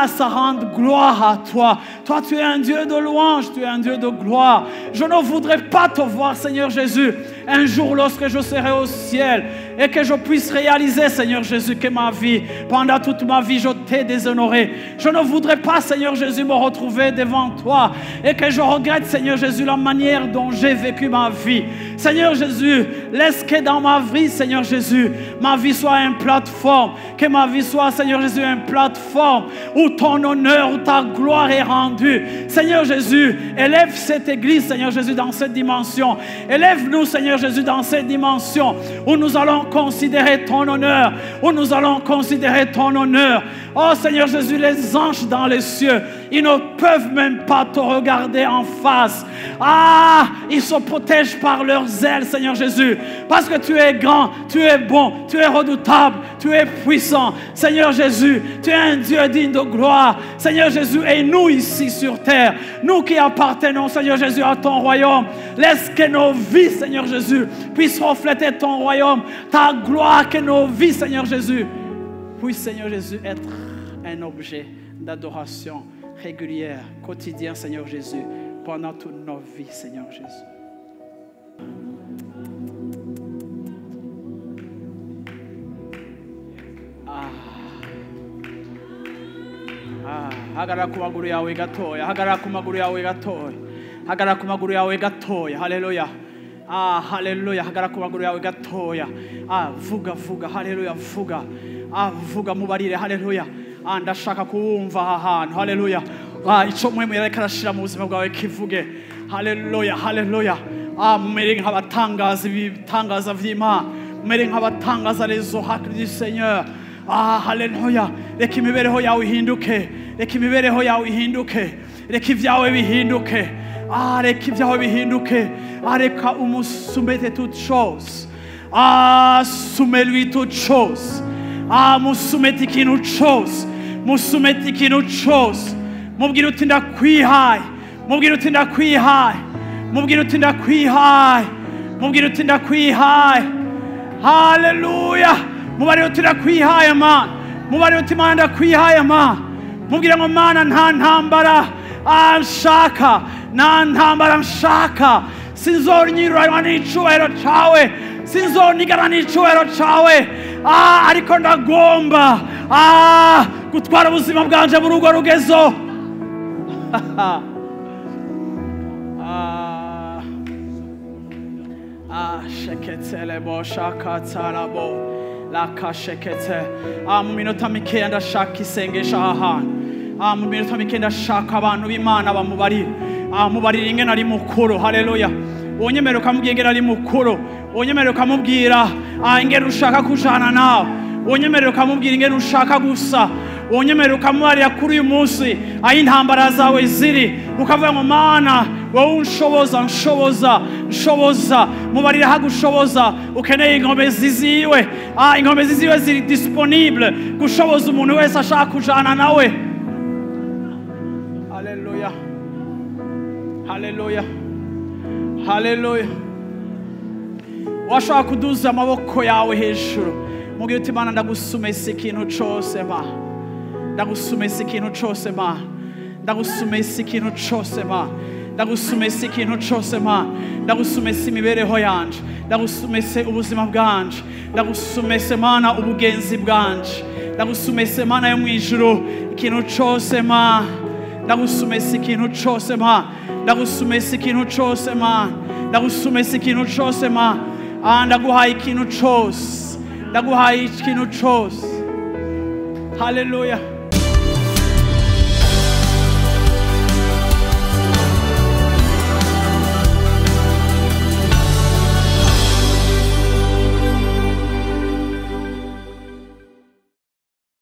ça rende gloire à toi. Toi, tu es un Dieu de louange, tu es un Dieu de gloire. Je ne voudrais pas te voir, Seigneur Jésus, un jour lorsque je serai au ciel et que je puisse réaliser, Seigneur Jésus, que ma vie, pendant toute ma vie, je t'ai déshonoré. Je ne voudrais pas, Seigneur Jésus, me retrouver devant toi et que je regrette, Seigneur Jésus, la manière dont j'ai vécu ma vie. Seigneur Jésus, laisse que dans ma vie, Seigneur Jésus, ma vie soit une plateforme, que ma vie soit, Seigneur Jésus, une plateforme où ton honneur, où ta gloire est rendue. Seigneur Jésus, élève cette église, Seigneur Jésus, dans cette dimension. Élève-nous, Seigneur Jésus, dans cette dimension où nous allons considérer ton honneur, où nous allons considérer ton honneur. Oh Seigneur Jésus, les anges dans les cieux, ils ne peuvent même pas te regarder en face. Ah, ils se protègent par leurs ailes, Seigneur Jésus, parce que tu es grand, tu es bon, tu es redoutable, tu es puissant. Seigneur Jésus, tu es un Dieu digne de gloire. Seigneur Jésus, et nous ici sur terre, nous qui appartenons, Seigneur Jésus, à ton royaume, laisse que nos vies, Seigneur Jésus, puissent refléter ton royaume, ta gloire, que nos vies, Seigneur Jésus, puissent, Seigneur Jésus, être un objet d'adoration régulière, quotidienne, Seigneur Jésus, pendant toute nos vies, Seigneur Jésus. Hagarara ku maguru yawe gatoya, hagarara ku maguru yawe gatoya, hagarara ku maguru yawe gatoya, haleluya. Ah, haleluya, hagarara ku maguru yawe gatoya. Ah, vuga, vuga, haleluya, vuga. Ah, vuga mubarire, haleluya. Ndashaka kuwumva aha hantu. Haleluya. Ico mwe yariko arashira mu buzima bwawe kivuge. Haleluya, haleluya. Mumere nk'abatangaza ibitangaza vy'Imana, mumere nk'abatangaza les oracles du Seigneur. Haleluya. Reka imibereho yawe ihinduke, reka imibereho yawe ihinduke, reka ivyawe bihinduke. Reka ivyawe bihinduke. Reka umusumete toutes choses. Soumets-lui toutes choses. Musumete ikintu cose, musumete ikintu cose. Mubwire uti ndakwihaye, mubwire uti ndakwihaye, mubwire uti ndakwihaye, mubwire uti ndakwihaye. Haleluya. Mubare uti ndakwihaye Mana, mubare uti Mana ndakwihaye Mana. Mubwire ngo Mana nta ntambara nshaka, nta ntambara nshaka, sinzonyiruranwa n'icubahiro cawe, sinzonigana n'icubahiro cawe. Ariko ndagomba gutwara ubuzima bwanje muri urwo rugezo. Sheketelebo shakatarabo lakashekete. Mu minota mikeya ndashaka isengesho aha hantu. Mu minota mikeya ndashaka abantu b'Imana bamubarira. Mubarira ingene ari mukuru. Haleluya. Wonyemerera ukamubwira ingene ari mukuru. Wonyemerera ukamubwira ingene ushaka kujana nawe. Wonyemerera ukamubwira ingene ushaka gusa. Wonyemerera ukamubarira kuri uyu munsi aho intambara zawe ziri, ukavuga ngo Mana wowe unshoboza, nshoboza, nshoboza. Mubarira hagushoboza. Ukeneye inkomezi ziwe. Inkomezi ziwe ziri disponible gushoboza umuntu wese ashaka kujana nawe. Haleluya, haleluya, haleluya. Washaka kuduza amaboko yawe hejuru, mubwire uti Mana ndagusumesa ikintu cose ma, ndagusumesa ikintu cose ma, ndagusumesa ikintu cose ma, ndagusumesa ikintu cose ma, ndagusumesa imibereho yanje, ndagusumese ubuzima bwanje, ndagusumese Mana ubugenzi bwanje, ndagusumese Mana yo mwijuru ikintu cose ma, ndagusumesa ikintu cose ma, ndagusumesa ikintu cose ma, ndagusumesa ikintu cose ma. Ndaguhaye ikintu cose, ndaguhaye ikintu cose. Haleluya.